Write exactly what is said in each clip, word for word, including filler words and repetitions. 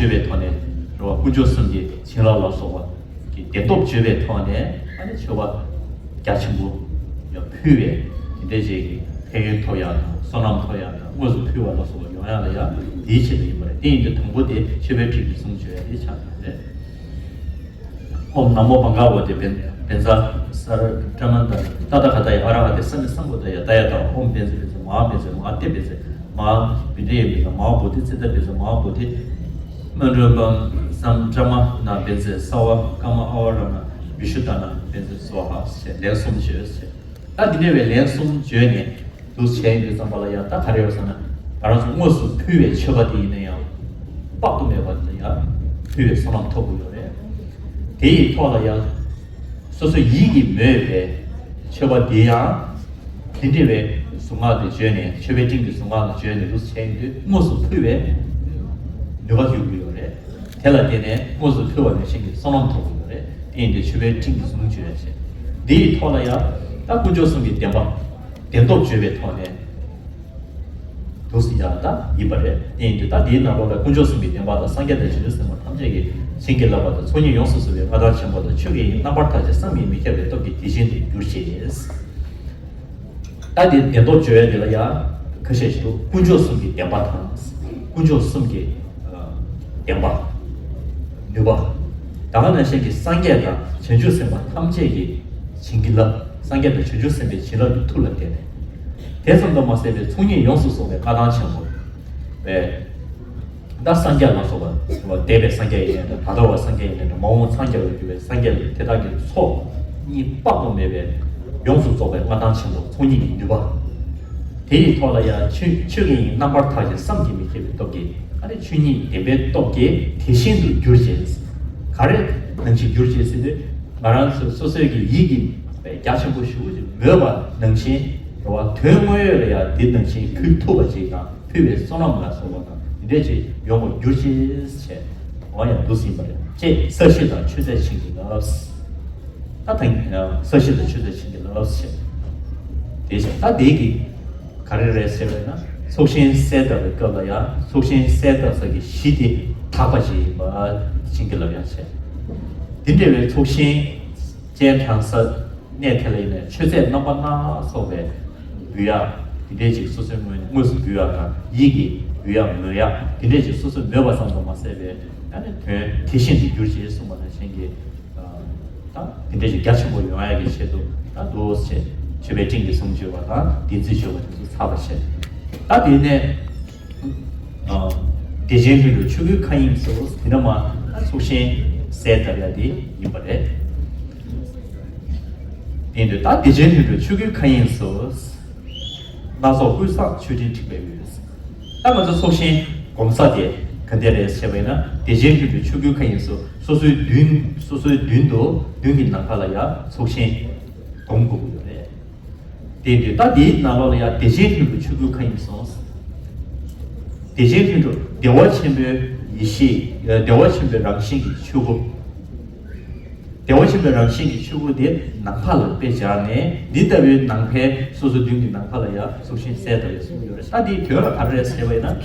བརྗོད་པའི་ཐོག་ནས་རེད་བ། དཀོན་མཆོག་གསུམ་གྱི་བྱིན་རླབས་ལ་སོགས་པ་གི་བདེན་སྟོབས་བརྗོད་པའི་ཐོག་ནས་ཨ་ནི་མཆོད་པ་རྒྱ་ཆེན་པོ་ཡང་ཕུལ་བས་དེ་འདྲའི་ཞིག་གི་ཕན་ཡོན་ཐོབ་ཡག་དང་བསོད་ནམས་ཐོབ་ཡག་དང་དངོས་སུ་ཕུལ་བ་ལ་སོགས་པ་ཡོང་ཡག་ལ་ཡང་དེའི་ཆེད་དུ་ཡིན་པ་རེད། དེ་ཡིན་དུས་དང་པོ་དེ་མཆོད་པའི་སྤྲིན་གྱི་གཟུངས་བརྗོད་ཡག་དེ་ཆགས་ཡོད་རེད། ཨོཾ་ན་མོ་བྷ་ག་ཝ་ཏེ། བཛྲ་ས་ར་བྲ་མ་ཏ་ཏ་ཐཱ་ག་ཏཱ་ཡ། ཨ་ར་ཧ་ཏེ། སམ་མི་སམ་བུ་དྷ་ཡ། ད་ཡ་ད། ཨོཾ་བཛྲ་བཛྲ། མ་ཧཱ་བཛྲ། མ་ཧཱ་ཏེ་བཛྲ། མ་ཧཱ་བི་ཌཱ་ཡེ་བཛྲ། མ་ཧཱ་བོ་དྷི་ཙིཏྟ་བཛྲ། མ་ཧཱ་བོ་དྷི་མནྡྷོ་པཾ་སཾ་བྲ་མ་ན་བཛྲ། སརྦ་ཀརྨ་ཨ་ཝ་ར་ཎ་བི་ཤུདྡྷ་ན་བཛྲ། སྭཱ་ཧཱ་ཞེས་ལན་གསུམ་བརྗོད་ཅེས། ད་འདི་འདྲ་བའི་ལན་གསུམ་བརྗོད་ནས་འདུག་བྱས་ཡོང་དུས་ཙམ་པ་ལ་ཡང་ད་ག་རེ་ཡོད་ཟེར་ན། ང་རང་ཚོ་དངོས་སུ་ཕུལ་བའི་མཆོད་པ་དེ་ཡིན་ན་ཡང་དཔག་ཏུ་མེད་པ་དེ་ཡང་ཕུལ་བའི་བསོད་ནམས་ཐོབ་དགོས་ཡོད་རེད། དེ་ཡི་ཐོག་ལ་ཡང་སོ་སོའི་ཡིད་ཀྱིས་མོས་པའི་མཆོད་པ་དེ་ཡང་དེ་འདྲ་བའི་གཟུངས་སྔགས་དེ་བརྗོད་ནས། མཆོད་པའི་སྤྲིན་གྱི་གཟུངས་སྔགས་དེ་བརྗོད་ནས་འདུག་བྱས་ཡོང་དུས་དངོས་སུ་ཕུལ་བའི་ནུས་པ་ཡོད་ཀྱི་ཡོད་རེད། དེ་ལ་བརྟེན་ནས་དངོས་སུ་ཕུལ་བ་ནང་བཞིན་གྱི་བསོད་ནམས་ཐོབ་ཀྱི་ཡོད་རེད། དེ་ཡིན་དུས་མཆོད་པའི་སྤྲིན་གྱི་གཟུངས་བརྗོད་ཡ་བྱས། འདི་ཡི་ཐོག་ལ་ཡང་ད་དཀོན་མཆོག་གསུམ་གྱི་བདེན་པ་བདེན་སྟོབས་བརྗོད་པའི་ཐོག་ནས་འདུག་སེ་ཡང་ད་ཡིན་པ་རེད། དེ་ཡིན་དུས་ད་འདིའི་ནང་ལོགས་ལ་དཀོན་མཆོག་གསུམ་གྱི་བདེན་པ་དང་སངས་རྒྱས་དང་བྱང་ཆུབ་སེམས་དཔའ་ཐམས་ཅད་ཀྱིས་བྱིན་གྱིས་བརླབས་པ་དང་ཚོགས་གཉིས་ཡོངས་སུ་རྫོགས་པའི་མངའ་ཐང་ཆེན་པོ་དང་ཆོས་དགེ་བའི་རྣམ་པར་ཐར་གྱི་བསམ་གྱིས་མི་ཁྱབ་པའི་སྟོབས་ཀྱིས་དེ་བཞིན་དུ་གྱུར་ཅིག། ད་དེ་བདེན་སྟོབས་བརྗོད་ཡ་དེ་ལ་ཡང་ཁ་ཤས་ཤིག་འདུག་དཀོན་མཆོག་གསུམ་གྱི་བདེན་པ་དང་། དཀོན་མཆོག་གསུམ་གྱི་ཨ་བདེན་པ། ནུས་པ། ད་ག་ནང་བཞིན་གྱི་སངས་རྒྱས་དང་བྱང་ཆུབ་སེམས་དཔའ་ཐམས་ཅད་ཀྱི་བྱིན་གྱིས་བརླབས། སངས་རྒྱས་དང་བྱང་ཆུབ་སེམས་དཔའི་བྱིན་རླབས་ཀྱི་མཐུ་ལ་བརྟེན་ནས། དེ་ཙམ་དུ་མ་ཟད་པའི་ཚོགས་གཉིས་ཡོངས་སུ་རྫོགས་པའི་མངའ་ཐང་ཆེན་པོ་བས། ད་སངས་རྒྱས་ལ་སོགས་པ་འདས་པའི་སངས་རྒྱས་ཡིན་ནའང་འདྲ། ད་ལྟ་བ་སངས་རྒྱས་ཡིན་ནའང་འདྲ། མ་འོངས་པ་འཚང་རྒྱ་བར་གྱུར་པའི་སངས་རྒྱས་དེ་དག་གི་ཚོགས་གཉིས་དཔག་ཏུ་མེད་པའི་ཡོངས་སུ་རྫོགས་པའི་མངའ་ཐང་ཆེན་པོ་ཚོགས་གཉིས་ཀྱི་ནུས་པ། དེ་ཡི་ཐོག་ལ་ཡང་ཆོས་ཆོས་དགེ་བའི་རྣམ་པར་ཐར་གྱི་བསམ་གྱིས་མི་ཁྱབ་པའི་སྟོབས་ཀྱིས། ཨ་ནི་ཆོས་ཉིད་བདེན་པའི་སྟོབས་ཀྱིས་དེ་བཞིན་དུ་གྱུར་ཅིག། ག་རེ་ནང་བཞིན་གྱུར་ཅིག་ཟེར་དུས། ང་རང་ཚོ་སོ་སོའི་གི་ཡིད་ཀྱིས་རྒྱ་ཆེན་པོ་ཞེ་པོ་ཅིག་མོས་པ་ནང་བཞིན་རེད་བ། དོན་དངོས་ཡོད་ལ་ཡང་དེ་ནང་བཞིན་ཕུལ་ཐུབ་པ་ཅིག་དང་། ཕུལ་བའི་བསོད་ནམས་ལ་སོགས་པ་དང་དེ་འདྲས་ཅིག་ཡོང་བར་གྱུར་ཅིག་ཅེས། འོ་ཡང་འདུག་སེ་ཡིན་པ་རེད། ཅེས་ས་གཞི་དང་མཆོད་རྫས་བྱིན་གྱིས་བརླབས། ད་ཐེངས་ས་གཞི་དང་མཆོད་རྫས་བྱིན་གྱིས་བརླབས་ཅེས། དེ་བཞིན་ད་དེ་གི་ག་རེ་རེད་ཟེར་བས་ན། ཚོགས་ཞིང་གསལ་བཏབ་པའི་སྐབས་ལ་ཡང་ཚོགས་ཞིང་གསལ་བཏབ་ས་གི་གཞི་དེ་དག་པ་ཞིག་ཡིན་པ་བྱིན་གྱིས་བརླབས་ཡང་བྱས། དེ་འདྲ་བའི་ཚོགས་ཞིང་སྤྱན་དྲངས་ས་གནས་དེ་ལ་ཡིན་ནའི་མཆོད་རྫས་རྣམ་པ་སྣ་ཚོགས་པའི་འབུལ་ཡག་དེ་འདྲས་ཅིག་སོ་སོའི་ངོས་ནས་དངོས་སུ་འབུལ་ཡག་དང་། ཡིད་ཀྱིས་འབུལ་ཡག་མོས་ཡག་དེ་འདྲས་ཅིག་སོ་སོས་མོས་པ་ཙམ་དུ་མ་ཟད་པའི་ཨ་ནི་དོན་དེ་བཞིན་དུ་གྱུར་ཅིག་གསུངས་པ་ནང་བཞིན་གྱི། ད་དེ་འདྲ་ཞིག་རྒྱ་ཆེན་པོ་ཡོང་ཡག་གི་ཆེད་དུ་ད་འདུག་སེ་མཆོད་པའི་སྤྲིན་གྱི་གཟུངས་བརྗོད་པ་དང་བདེན་ཚིག་བརྗོད་པ་དེ་ཚོ་ཚར་བ་བྱས། ད་དེ་ནས་བདེ་ཆེན་ལྷུན་གྲུབ་ཆོས་སྐུའི་མཁའ་དབྱིངས་སུ་དེ་ནས་མར་ཚོགས་ཞིང་གསལ་བཏབ་ཡག་དེ་ཡིན་པ་རེད། དེ་འདུག་ད་བདེ་ཆེན་ལྷུན་གྲུབ་ཆོས་སྐུའི་མཁའ་དབྱིངས་སུ། སྣ་ཚོགས་ཀུན་བསངས་མཆོད་སྤྲིན་འཁྲིགས་པའི་དབུས། ད་ང་ཚོ་ཚོགས་ཞིང་སྒོམ་ས་དེ་ག་འདྲ་རེད་ཟེར་བ་ཡིན་ན། བདེ་ཆེན་ལྷུན་གྲུབ་ཆོས་སྐུའི་མཁའ་དབྱིངས་སུ་སོ་སོའི་མདུན། སོ་སོའི་མདུན་དུ་མདུན་གྱི་ནམ་མཁའ་ལ་ཡང་ཚོགས་ཞིང་སྒོམ་དགོས་ཀྱི་ཡོད་རེད། དེ་དུས་ད་དེའི་ནང་ལོགས་ལ་ཡང་བདེ་ཆེན་ལྷུན་གྲུབ་ཆོས་སྐུའི་མཁའ་དབྱིངས་སུ། བདེ་ཆེན་ལྷུན་གྲུབ་བདེ་བ་ཆེན་པོའི་ཡེ་ཤེས། བདེ་བ་ཆེན་པོའི་རང་བཞིན་གྱི་ཆོས་སྐུ། བདེ་བ་ཆེན་པོའི་རང་བཞིན་གྱི་ཆོས་སྐུ་དེ་ནམ་མཁའ་ལ་དཔེ་སྦྱར་ནས། འདི་ལྟ་བུའི་ནམ་མཁའི་སོ་སོའི་མདུན་གྱི་ནམ་མཁའ་ལ་ཡང་ཚོགས་ཞིང་གསལ་བཏབ་པའི་གསུང་གི་ཡོད་རེད། ད་འདིའི་དོན་ལ་ག་རེ་རེད་ཟེར་བ་ཡིན་ན།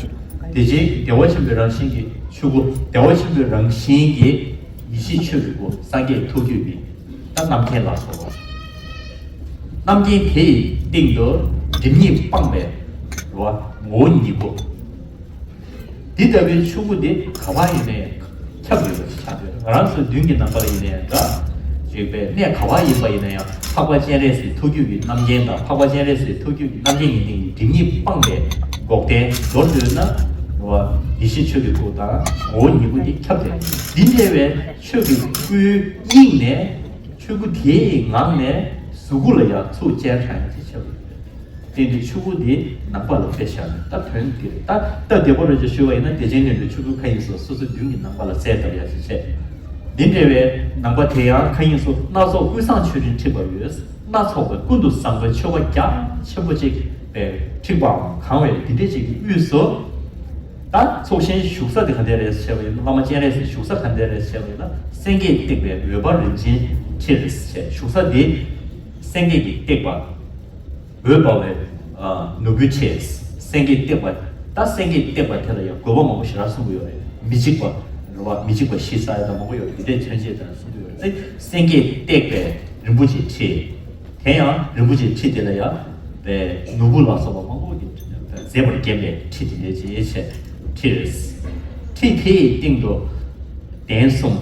བདེ་ཆེན་བདེ་བ་ཆེན་པོའི་རང་བཞིན་གྱི་ཆོས་སྐུ། བདེ་བ་ཆེན་པོའི་རང་བཞིན་གྱི་ཡེ་ཤེས་ཆོས་ཀྱི་སྐུ། སངས་རྒྱས་ཐུགས་རྒྱུད་པའི་ད་རྣམ་མཁྱེན་ལ་སོགས་པ། རྣམ་མཁྱེན་དེ་ཡི་སྟེང་དུ་སྒྲིབ་གཉིས་སྤངས་པའི་རོ། ངོ་བོ་ཉིད་སྐུ། འདི་ལྟ་བུའི་ཆོས་སྐུ་འདི་ག་པར་ཡིན་ནའི་ཁྱབ་ཡོད་པ་ཞིག་ཆགས་ཡོད། ང་རང་ཚོའི་མདུན་གྱི་ནམ་མཁའ་ལ་ཡིན་ནའི་འདྲ། ཅིག་པའི་གནས་ག་པར་ཡིན་པ་ཡིན་ན་ཡང་། འཕགས་པ་སྤྱན་རས་གཟིགས་ཐུགས་རྒྱུད་ཀྱི་རྣམ་མཁྱེན་དང་། འཕགས་པ་སྤྱན་རས་གཟིགས་ཐུགས་རྒྱུད་ཀྱི་རྣམ་མཁྱེན་གྱི་སྟེང་གི་སྒྲིབ་གཉིས་སྤངས་པའི་འགོག་བདེན། མདོར་བསྡུས་ན་ཡེ་ཤེས་ཆོས་ཀྱི་སྐུ་དང་ངོ་བོ་ཉིད་སྐུ་འདི་ཁྱབ་བསྡད། འདི་འདྲ་བའི་ཆོས་ཀྱི་སྐུའི་དབྱིངས་ནས་ཆོས་སྐུ་དེའི་ངང་ནས་གཟུགས་སྐུ་ལ་ཡང་ཚུར་སྤྱན་དྲངས་ཡག་ཅིག་ཆགས་ཡོད། དེ་འདྲའི་ཆོས་སྐུ་དེ་ནམ་མཁའ་ལ་དཔེ་བཞག་ནས། ད་དོན་དེ་རེད། ད་ད་བདེ་བར་རོལ་ཅིག་ཞུ་བ་ཡིན་ན། བདེ་ཆེན་ལྷུན་གྲུབ་ཆོས་སྐུའི་མཁའ་དབྱིངས་སུ་སོ་སོའི་མདུན་གྱི་ནམ་མཁའ་ལ་གསལ་བཏབ་ཡག་ཅིག་བྱས། འདི་འདྲ་བའི་ནམ་མཁའ་དེ་ཡང་མཁའ་དབྱིངས་སུ་སྣ་ཚོགས་ཀུན་བཟང་མཆོད་སྤྲིན་འཁྲིགས་པ་ཡོད། སྣ་ཚོགས་པའི་ཀུན་ཏུ་བཟང་པོའི་མཆོད་པ་རྒྱ་ཆེན་པོ་གཅིག་པའི་འཁྲིགས་པའམ་གང་བའི་འདི་འདྲ་ཅིག་གི་དབུས་སུ། ད་ཚོགས་ཞིང་བཞུགས་ས་དེ་ག་འདྲ་རེད་ཟེར་བ་ཡིན་ན། བླ་མ་སྤྱན་རས་གཟིགས་བཞུགས་ས་ག་འདྲ་རེད་ཟེར་བ་ཡིན་ན། སེང་གེས་བཏེགས་པའི་འོད་འབར་རིན་ཆེན་ཁྲིར་ཞེས། བཞུགས་ས་དེ་སེང་གེ་གིས་བཏེགས་པ། འོད་འབར་བའི་ཨ་ནོར་བུའི་ཁྲི། སེང་གེས་བཏེགས་པ། ད་སེང་གེས་བཏེགས་པ་དེ་ལ་ཡང་དགོས་པ་མང་པོ་ཞེ་དྲག་གསུང་གི་ཡོད་རེད། མི་འཇིགས་པ་རེད་བ། མི་འཇིགས་པ་བཞི་ཟེར་ཡ་དང་མང་པོ་ཡོད་རེད། དེ་འདྲའི་མཚོན་བྱེད་དང་གསུང་གི་ཡོད་རེད། དེ་སེང་གེས་བཏེགས་པའི་རིན་པོ་ཆེའི་ཁྲི། དེ་ཡང་རིན་པོ་ཆེའི་ཁྲི་དེ་ལ་ཡང་པའི་ནོར་བུ་ལ་སོགས་པ་མང་པོ་གིས་མཛེས་པར་བརྒྱན་པའི་ཁྲི་དེ་འདྲའི་ཅིག་བྱས་ཁྲི་རེད། ཁྲི་དེ་ཡི་སྟེང་དུ་གདན་གསུམ།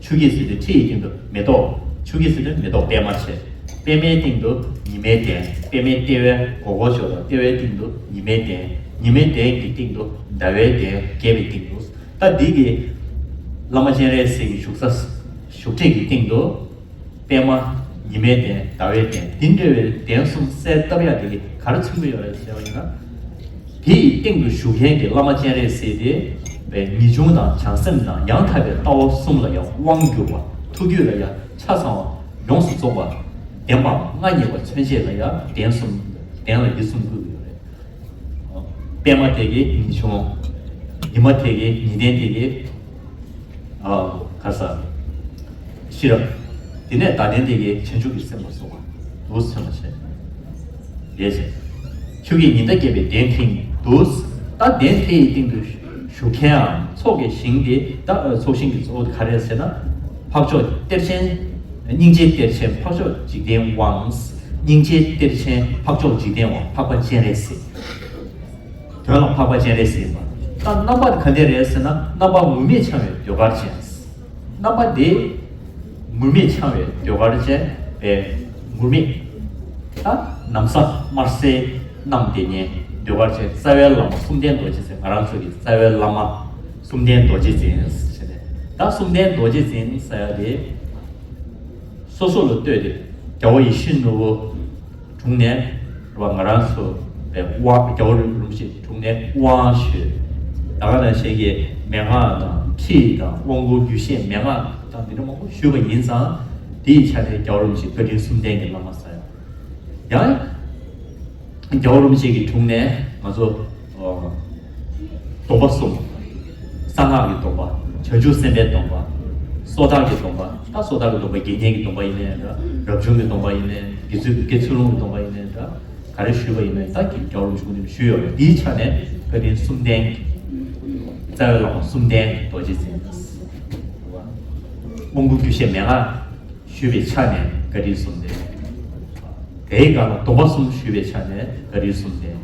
ཆུ་སྐྱེས་ཟེར་དུས་ཁྲི་ཡི་སྟེང་དུ་མེ་ཏོག་ཆུ་སྐྱེས་ཟེར་དུས་མེ་ཏོག་པད་མ་བྱས། པད་མའི་སྟེང་དུ་ཉི་མའི་གདན། པད་མའི་ལྟེ་བའི་སྒོར་སྒོར་ཞོག་དང་ལྟེ་བའི་སྟེང་དུ་ཉི་མའི་གདན། ཉི་མའི་གདན་གྱི་སྟེང་དུ་ཟླ་བའི་གདན། བརྒྱད་པའི་སྟེང་དུ། ད་འདི་གི་བླ་མ་སྤྱན་རས་གཟིགས་ཀྱི་བཞུགས་ས་བཞུགས་ཁྲི་གི་སྟེང་དུ་པད་མ། ཉི་མའི་གདན། ཟླ་བའི་གདན། འདི་འདྲ་བའི་གདན་གསུམ་གསལ་བཏབ་ཡ་དེ་ག་རེ་མཚོན་གྱི་ཡོད་རེད་ཟེར་བ་ཡིན་ན། དེ་ཡི་སྟེང་དུ་བཞུགས་མཁན་གྱི་བླ་མ་སྤྱན་རས་གཟིགས་དེ་པའི་ངེས་འབྱུང་དང་བྱང་སེམས་དང་ཡང་དག་པའི་ལྟ་བ་གསུམ་ལ་ཡང་དབང་བསྒྱུར་བ། ཐུགས་རྒྱུད་ལ་ཡང་ཆ་ཚང་བ་ཡོངས་སུ་རྫོགས་པ་ལྡན་པའམ་མངའ་བརྙེས་པ་མཚོན་བྱེད་ལ་ཡང་གདན་གསུམ། གདན་ལ་འདི་གསུམ་བསྐུལ་གྱི་ཡོད་རེད། པད་མ་དེ་གའི་ངེས་འབྱུང་། ཉི་མ་དེ་གའི་ཉི་གདན་དེ་གའི་ཨ། ག་ས། ཤེས་རབ། དེ་ནས་ཟླ་གདན་དེ་གའི་བྱང་ཆུབ་ཀྱི་སེམས་ལ་སོགས་པ་འདུག་སེམས་ལ་བྱས། ལས་བྱས། ཆུ་སྐྱེས་ཉི་ཟླ་བརྒྱད་པའི་གདན་ཐིང་དུ། ད་གདན་དེ་ཡི་སྟེང་དུ་བཞུགས་མཁན་ཚོགས་ཀྱི་ཞིང་དེ། ད་ཚོགས་ཞིང་གི་གཙོ་བོ་དེ་ག་རེ་ཟེར་ན། འཕགས་མཆོག་གཏེར་ཆེན། སྙིང་རྗེའི་གཏེར་ཆེན་འཕགས་མཆོག་འཇིག་རྟེན་དབང་། སྙིང་རྗེའི་གཏེར་ཆེན་འཕགས་མཆོག་འཇིག་རྟེན་དབང་། འཕགས་པ་སྤྱན་རས་གཟིགས། དོན་ལ་འཕགས་པ་སྤྱན་རས་གཟིགས་ཡིན་པ། ད་རྣམ་པ་ག་འདྲ་རེད་ཟེར་ན། རྣམ་པ་ངུར་སྨྲིག་འཆང་བའི་ཟློས་གར་ཅན། རྣམ་པ་དེ་ངུར་སྨྲིག་འཆང་བའི་ཟློས་གར་ཅན་པའི་ངུར་སྨྲིག་ད་ན་བཟའ་དམར་སེར་བསྣམས་དེ་ཉིད་ཟློས་གར་ཅན། རྩ་བའི་བླ་མ་གསུམ་ལྡན་རྡོ་རྗེ་འཛིན། ང་རང་ཚོ་གི་རྩ་བའི་བླ་མ་གསུམ་ལྡན་རྡོ་རྗེ་འཛིན་ཟེར་ནས། ད་གསུམ་ལྡན་རྡོ་རྗེ་འཛིན་ཟེར་ཡ་དེ་སོ་སོ་ལ་ལྟོས་ཏེ་རྒྱལ་བ་ཡིད་བཞིན་ནོར་བུ་དྲུང་ནས་རེད་བ། ང་རང་ཚོ་པའི་དབང་། རྒྱལ་བ་རིན་པོ་ཆེ་དྲུང་ནས་དབང་ཞུས། ད་ག་ནང་བཞིན་གྱི་མན་ངག་དང་ཁྲིད་དང་དབང་བསྐུར་རྒྱུད་བཤད་མན་ངག་དང་འདི་འདྲ་མང་པོ་ཞུས་པ་ཡིན་ཙང་། དེའི་ཆ་ནས་རྒྱལ་བ་རིན་པོ་ཆེ་བཀའ་དྲིན་གསུམ་ལྡན་གྱི་བླ་མ་ཟེར་ཡ། ཡང་རྒྱལ་བ་རིན་པོ་ཆེ་གི་དྲུང་ནས་ང་ཚོ་ཨ། སྡོམ་པ་གསུམ། གསང་སྔགས་ཀྱི་སྡོམ་པ། བྱང་ཆུབ་སེམས་དཔའི་སྡོམ་པ། སོ་ཐར་གྱི་སྡོམ་པ། ད་སོ་ཐར་གྱི་སྡོམ་པ་དགེ་བསྙེན་གྱི་སྡོམ་པ་ཡིན་ནའི་འདྲ། རབ་བྱུང་གི་སྡོམ་པ་ཡིན་ནའི། དགེ་ཚུལ་དགེ་ཚུལ་སློང་གི་སྡོམ་པ་ཡིན་ནའི་འདྲ། ག་རེ་ཞུས་པ་ཡིན་ནའི་ད་གི་རྒྱལ་བ་རིན་པོ་ཆེ་སྐུ་མདུན་ཞུས་ཡོད་རེད། དེའི་ཆ་ནས་བཀའ་དྲིན་གསུམ་ལྡན། རྩ་བའི་བླ་མ་གསུམ་ལྡན་རྡོ་རྗེ་འཛིན། དབང་བསྐུར་རྒྱུད་བཤད་མན་ངག་ཞུས་པའི་ཆ་ནས་བཀའ་དྲིན་གསུམ་ལྡན། དེའི་སྒང་ལ་སྡོམ་པ་གསུམ་ཞུས་པའི་ཆ་ནས་བཀའ་དྲིན་གསུམ་ལྡན།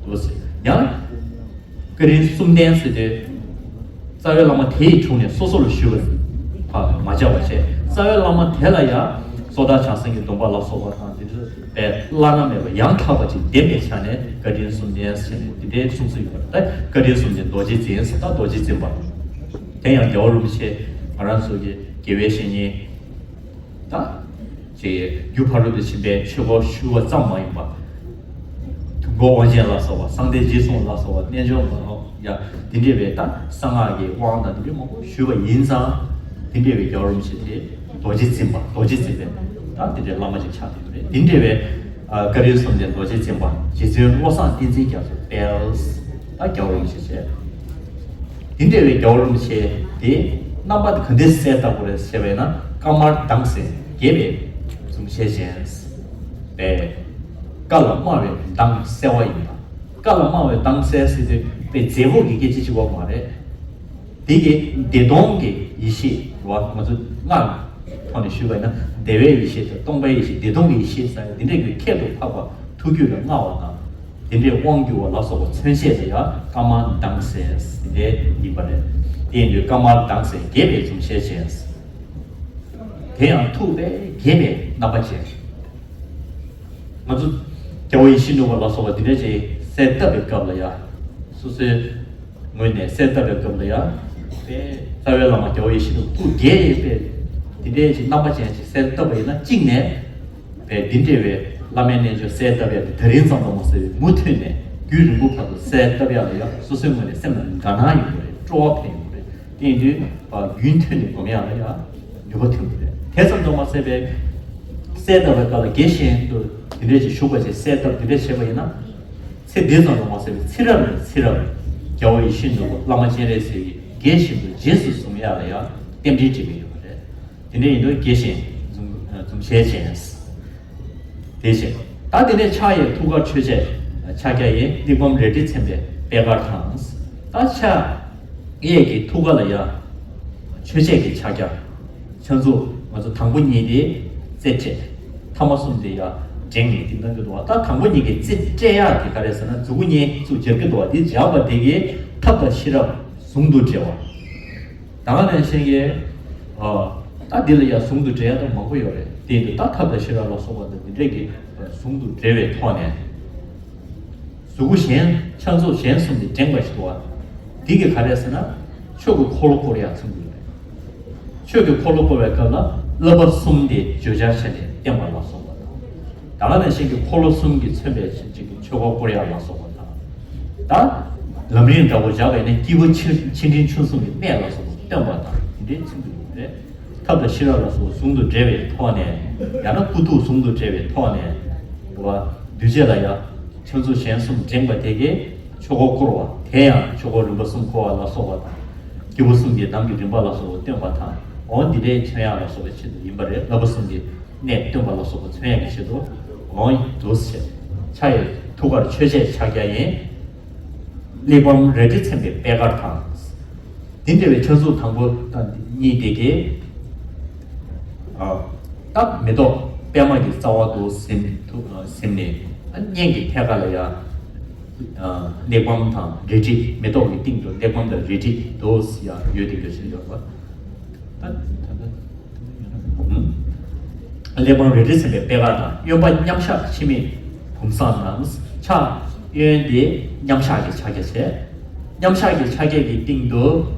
འདུག་ཟེར། ཡང་བཀའ་དྲིན་གསུམ་ལྡན་ཟེར་དུས། རྩ་བའི་བླ་མ་དེ་ཡི་དྲུང་ནས་སོ་སོ་ལ་ཞུས་པ་མ་བྱས་པ་བྱས། རྩ་བའི་བླ་མ་དེ་ལ་ཡང་སོ་ཐར་བྱང་སེམས་ཀྱི་སྡོམ་པ་ལ་སོགས་པ་དང་དེ་ཚོ་པའི་བླ་ན་མེད་པ་ཡང་དག་པ་ཅིག་ལྡན་པའི་ཆ་ནས་བཀའ་དྲིན་གསུམ་ལྡན་ཟེར་ནས་དེ་འདྲའི་གསུང་ཚུལ་ཡོད་པ་རེད། ད་བཀའ་དྲིན་གསུམ་ལྡན་རྡོ་རྗེ་འཛིན་ཟེར། ད་རྡོ་རྗེ་འཛིན་པ། དེ་ཡང་རྒྱལ་བ་རིན་པོ་ཆེ་ང་རང་ཚོ་གི་དགེ་བའི་བཤེས་གཉེན། ད་ཅེས་རྒྱུ་ཕ་རོལ་ཏུ་ཕྱིན་པའི་ཆོས་སྐོར་ཞུ་བ་ཙམ་མ་ཡིན་པ། དུས་འཁོར་དབང་ཆེན་ལ་སོགས་པ། གསང་བདེ་རྗེས་གསུང་ལ་སོགས་པ། རྣལ་འབྱོར་མ་ཡ་དེ་འདྲས་པའི་ད་གསང་སྔགས་ཀྱི་དབང་དང་དེ་འདྲས་མང་པོ་ཞུས་པ་ཡིན་ཙང་། དེ་འདྲས་པའི་རྒྱལ་བ་རིན་པོ་ཆེ་དེ་རྡོ་རྗེ་འཛིན་པ། རྡོ་རྗེ་འཛིན་པའི་ད་དེ་འདྲས་བླ་མ་ཅིག་ཆགས་བསྡད་ཡོད་རེད། དེ་འདྲས་པའི་ཨ། བཀའ་དྲིན་གསུམ་ལྡན་རྡོ་རྗེ་འཛིན་པ་རྗེ་བཙུན་བློ་བཟང་བསྟན་འཛིན་རྒྱ་མཚོ་དཔལ། ད་རྒྱལ་བ་རིན་པོ་ཆེ་བྱས། དེ་འདྲ་བའི་རྒྱལ་བ་རིན་པོ་ཆེ་དེ་རྣམ་པ་དེ་ག་འདྲས་གསལ་བཏབ་དགོས་རེད་ཟེར་བས་ན། བཀའ་མར་མདངས་གསལ་རྒྱས་པའི་འཛུམ་ཞལ་ཅན། པས། བཀའ་ལ་སྨྲ་བའི་མདངས་གསལ་བ་ཡིན་པ། བཀའ་ལ་སྨྲ་བའི་མདངས་གསལ་ཟེར་དུས་པའི་མཛད་སྒོ་གི་སྐད་ཆ་གཅིག་པོ་མ་རེད། དེ་གི་བདེ་སྟོང་གི་ཡེ་ཤེས་རེད་བ། ང་ཚོ་སྔགས་ཐོག་ནས་ཞུས་པ་ཡིན་ན་བདེ་བའི་ཡེ་ཤེས་དང་སྟོང་པའི་ཡེ་ཤེས། བདེ་སྟོང་གི་ཡེ་ཤེས་ཟེར་ཡ་འདི་འདྲ་གི་ཁྱད་དུ་འཕགས་པ་ཐུགས་རྒྱུད་ལ་མངའ་བ་དང་། དེ་འདྲའི་དབང་བསྒྱུར་བ་ལ་སོགས་པ་མཚོན་བྱེད་དེ་ཡང་བཀའ་མར་མདངས་གསལ་དེ་འདྲའི་ཡིན་པ་རེད། དེ་ཡིན་དུས་བཀའ་མར་མདངས་གསལ་རྒྱས་པའི་འཛུམ་ཞལ་ཅན། དེ་ཡང་ཐུགས་དཔལ་རྒྱས་པའི་རྣམ་པ་ཅན། ང་ཚོ་རྒྱལ་བ་ཡིད་བཞིན་ནོར་བུ་ལ་སོགས་པ་འདི་འདྲ་ཅིག་གསལ་བཏབ་པའི་སྐབས་ལ་ཡང་། སོ་སོའི་ངོས་ནས་གསལ་བཏབ་པའི་སྐབས་ལ་ཡང་། དཔལ་རྩ་བའི་བླ་མ་རྒྱལ་བ་ཡིད་བཞིན་ནོར་བུ་ཐུགས་དགྱེས་པའི་འདི་འདྲའི་ཅིག་རྣམ་པ་ཅན་ཅིག་གསལ་བཏབ་པ་ཡིན་ན། གཅིག་ནས་པའི་འདི་འདྲ་བའི་བླ་མའི་རྣལ་འབྱོར་གསལ་བཏབ་ཡ་དེ་ད་རིང་ཙམ་དུ་མ་ཟད་པའི་མུ་མཐུད་ནས་རྒྱུན་རིང་པོ་བར་དུ་གསལ་བཏབ་ཡ་ལ་ཡང་སོ་སོའི་ངོས་ནས་སེམས་ལ་དགའ་སྣང་ཡོང་གི་རེད། སྤྲོ་བ་འཕེལ་ཡོང་གི་རེད། དེ་ཡིན་དུས་རྒྱུན་མཐུད་ནས་སྒོམ་ཡག་ལ་ཡང་ནུས་པ་ཐོན་གྱི་རེད། དེ་ཙམ་དུ་མ་ཟད་པའི་གསལ་བཏབ་པའི་སྐབས་ལ་དགྱེས་བཞིན་དུ་དེ་འདྲས་ཅིག་བཞུགས་པ་ཅིག་གསལ་བཏབ་དེ་འདྲས་བྱས་པ་ཡིན་ན། ཚེ་འདི་ཙམ་དུ་མ་ཟད་པའི་ཚེ་རབས་ནས་ཚེ་རབས་རྒྱལ་བ་ཡིད་བཞིན་ནོར་བུ་བླ་མ་སྤྱན་རས་གཟིགས་ཀྱི་དགྱེས་བཞིན་དུ་རྗེས་སུ་བཟུང་ཡག་ལ་ཡང་རྟེན་འབྲེལ་འགྲིག་གི་ཡོད་པ་རེད། དེ་འདྲས་ཡིན་དུས་དགྱེས་བཞིན་འཛུམ་འཛུམ་ཞལ་ཅན། དེ་བཞིན་ད་དེ་ནས་ཕྱག་གཡས་ཐུགས་ཀར་མཆོད་ཆས། ཕྱག་རྒྱ་ཡི་གླེགས་བམ་རལ་གྲི་མཚན་པའི་པད་དཀར་དང་། ད་ཕྱག་ གཡས་ཀྱི་ཐུགས་ཀ་ལ་ཡ། མཆོད་ཆས་ཀྱི་ཕྱག་རྒྱ། ཕྱག་མཛུབ་ང་ཚོ་དང་པོ་གཉིས་དེ་རྩེ་སྤྲད། ཐ་མ་གསུམ་དེ་ཡ་བསྒྲེངས་ནས་དེ་གནང་གི་འདུག་བ། ད་དང་པོ་གཉིས་ཀྱི་རྩེ་སྤྲད་ཡ་དེ་ག་རེ་ཟེར་ན་མཛུ་གུ་གཉིས་ཚུར་སྦྱར་གྱི་འདུག་བ། དེ་སྦྱར་བ་དེ་གིས་ཐབས་དང་ཤེས་རབ་ཟུང་དུ་འབྲེལ་བ། ད་ག་ནང་བཞིན་གྱི། ཨ། ད་འདི་ལ་ཡ་ཟུང་དུ་འབྲེལ་ཡ་ད་མང་པོ་ཡོད་རེད། དེ་ཡིན་དུས་ད་ཐབས་དང་ཤེས་རབ་ལ་སོགས་པ་དང་འདི་འདྲས་ཀྱི་ཟུང་དུ་འབྲེལ་བའི་ཐོག་ནས། གཟུགས་པོ་གཞན་ཕྱག་མཛུབ་གཞན་གསུམ་དེ་བསྒྲེངས་པ་ཞིག་འདུག་བ། འདི་གི་ག་རེ་ཟེར་ན། ཆོས་ཀྱི་འཁོར་ལོ་བསྐོར་ཡག་མཚོན་གྱི་ཡོད་རེད། ཆོས་ཀྱི་འཁོར་ལོ་བསྐོར་བའི་སྐབས་ལ་བསླབ་པ་གསུམ་དེ་བརྗོད་བྱར་བྱས་ནས་བསྟན་པ་ལ་སོགས་པ་དང་། ད་ག་ནང་བཞིན་གྱི་འཁོར་ལོ་གསུམ་གྱིས་མཚོན་པའི་ཆོས་ཀྱི་ཆོས་འཁོར་བསྐོར་ཡག་ལ་སོགས་པ་དང་། ད་ལམ་རིམ་འདྲ་བོ་བཞག་པས་ན་སྐྱེས་བུ་ཆེ་ཆེ་འབྲིང་ཆུང་གསུམ་གྱི་གནས་ལ་སོགས་པ་སྟོན་པ་དང་དེ་འདྲའི་མཚོན་གྱི་ཡོད་རེད། ཐབས་དང་ཤེས་རབ་ལ་སོགས་ཟུང་དུ་འབྲེལ་བའི་ཐོག་ནས། ཡང་ན་སྐུ་ཐུགས་ཟུང་དུ་འབྲེལ་བའི་ཐོག་ནས། འདུལ་བ་འདུལ་བྱེད་ལ་ཡང་ཕྱག་མཛུབ་གཞན་གསུམ་བསྒྲེངས་པ་དེ་གས་ཆོས་འཁོར་བསྐོར་བ། དེ་ཡང་ཆོས་འཁོར་རིམ་པ་གསུམ་བསྐོར་བ་ལ་སོགས་པ་དང་། སྐྱེས་བུ་གསུམ་གྱི་ནང་གི་རིམ་པ་ལ་སོགས་པ་སྟོན་པ་དང་། འོ་འདི་འདྲའི་མཚོན་ཡག་ལ་སོགས་པའི་ཆེད་དུ་ཡིན་པ་རེད། བསླབ་པ་གསུམ་གྱི་གནས་སྟོན་པ་ལ་སོགས་པ་མཚོན་ཡག་གི་ཆེད་དུ། འོ་འདུག་སེ་བྱས། ཕྱག་གཡས་ཐུགས་ཀར་མཆོད་ཆས་ཕྱག་རྒྱ་ཡིན། གླེགས་བམ་རལ་གྲི་འཚེམ་པའི་པད་དཀར་དང་། དེ་འདྲ་བའི་ཕྱག་མཛུབ་དང་པོ་དང་གཉིས་དེ་གས། ཨ། ད་མེ་ཏོག་པད་མ་གི་རྩ་བ་དུ་ཟིན་དུ་ཟིན་ནས། ཨ། སྙན་གྱི་ཐད་ཀ་ལ་ཡ། ཨ། གླེགས་བམ་དང་རལ་གྲི། མེ་ཏོག་གི་སྟེང་དུ་གླེགས་བམ་དང་རལ་གྲི་དུ་ཡ་ཡོད་དེ་འདྲ་ཞིག་ཡོད་པ། ད་ད་ད། གླེགས་བམ་རལ་གྲི་འཚེམ་པའི་པད་དཀར་དང་། གཡོན་པ་མཉམ་གཞག་འཆི་མེད་བུམ་བཟང་རྣམས། ཕྱག་གཡོན་དེ་མཉམ་གཞག་གི་ཕྱག་རྒྱ་བྱས། མཉམ་གཞག་གི་ཕྱག་རྒྱ་གི་སྟེང་དུ།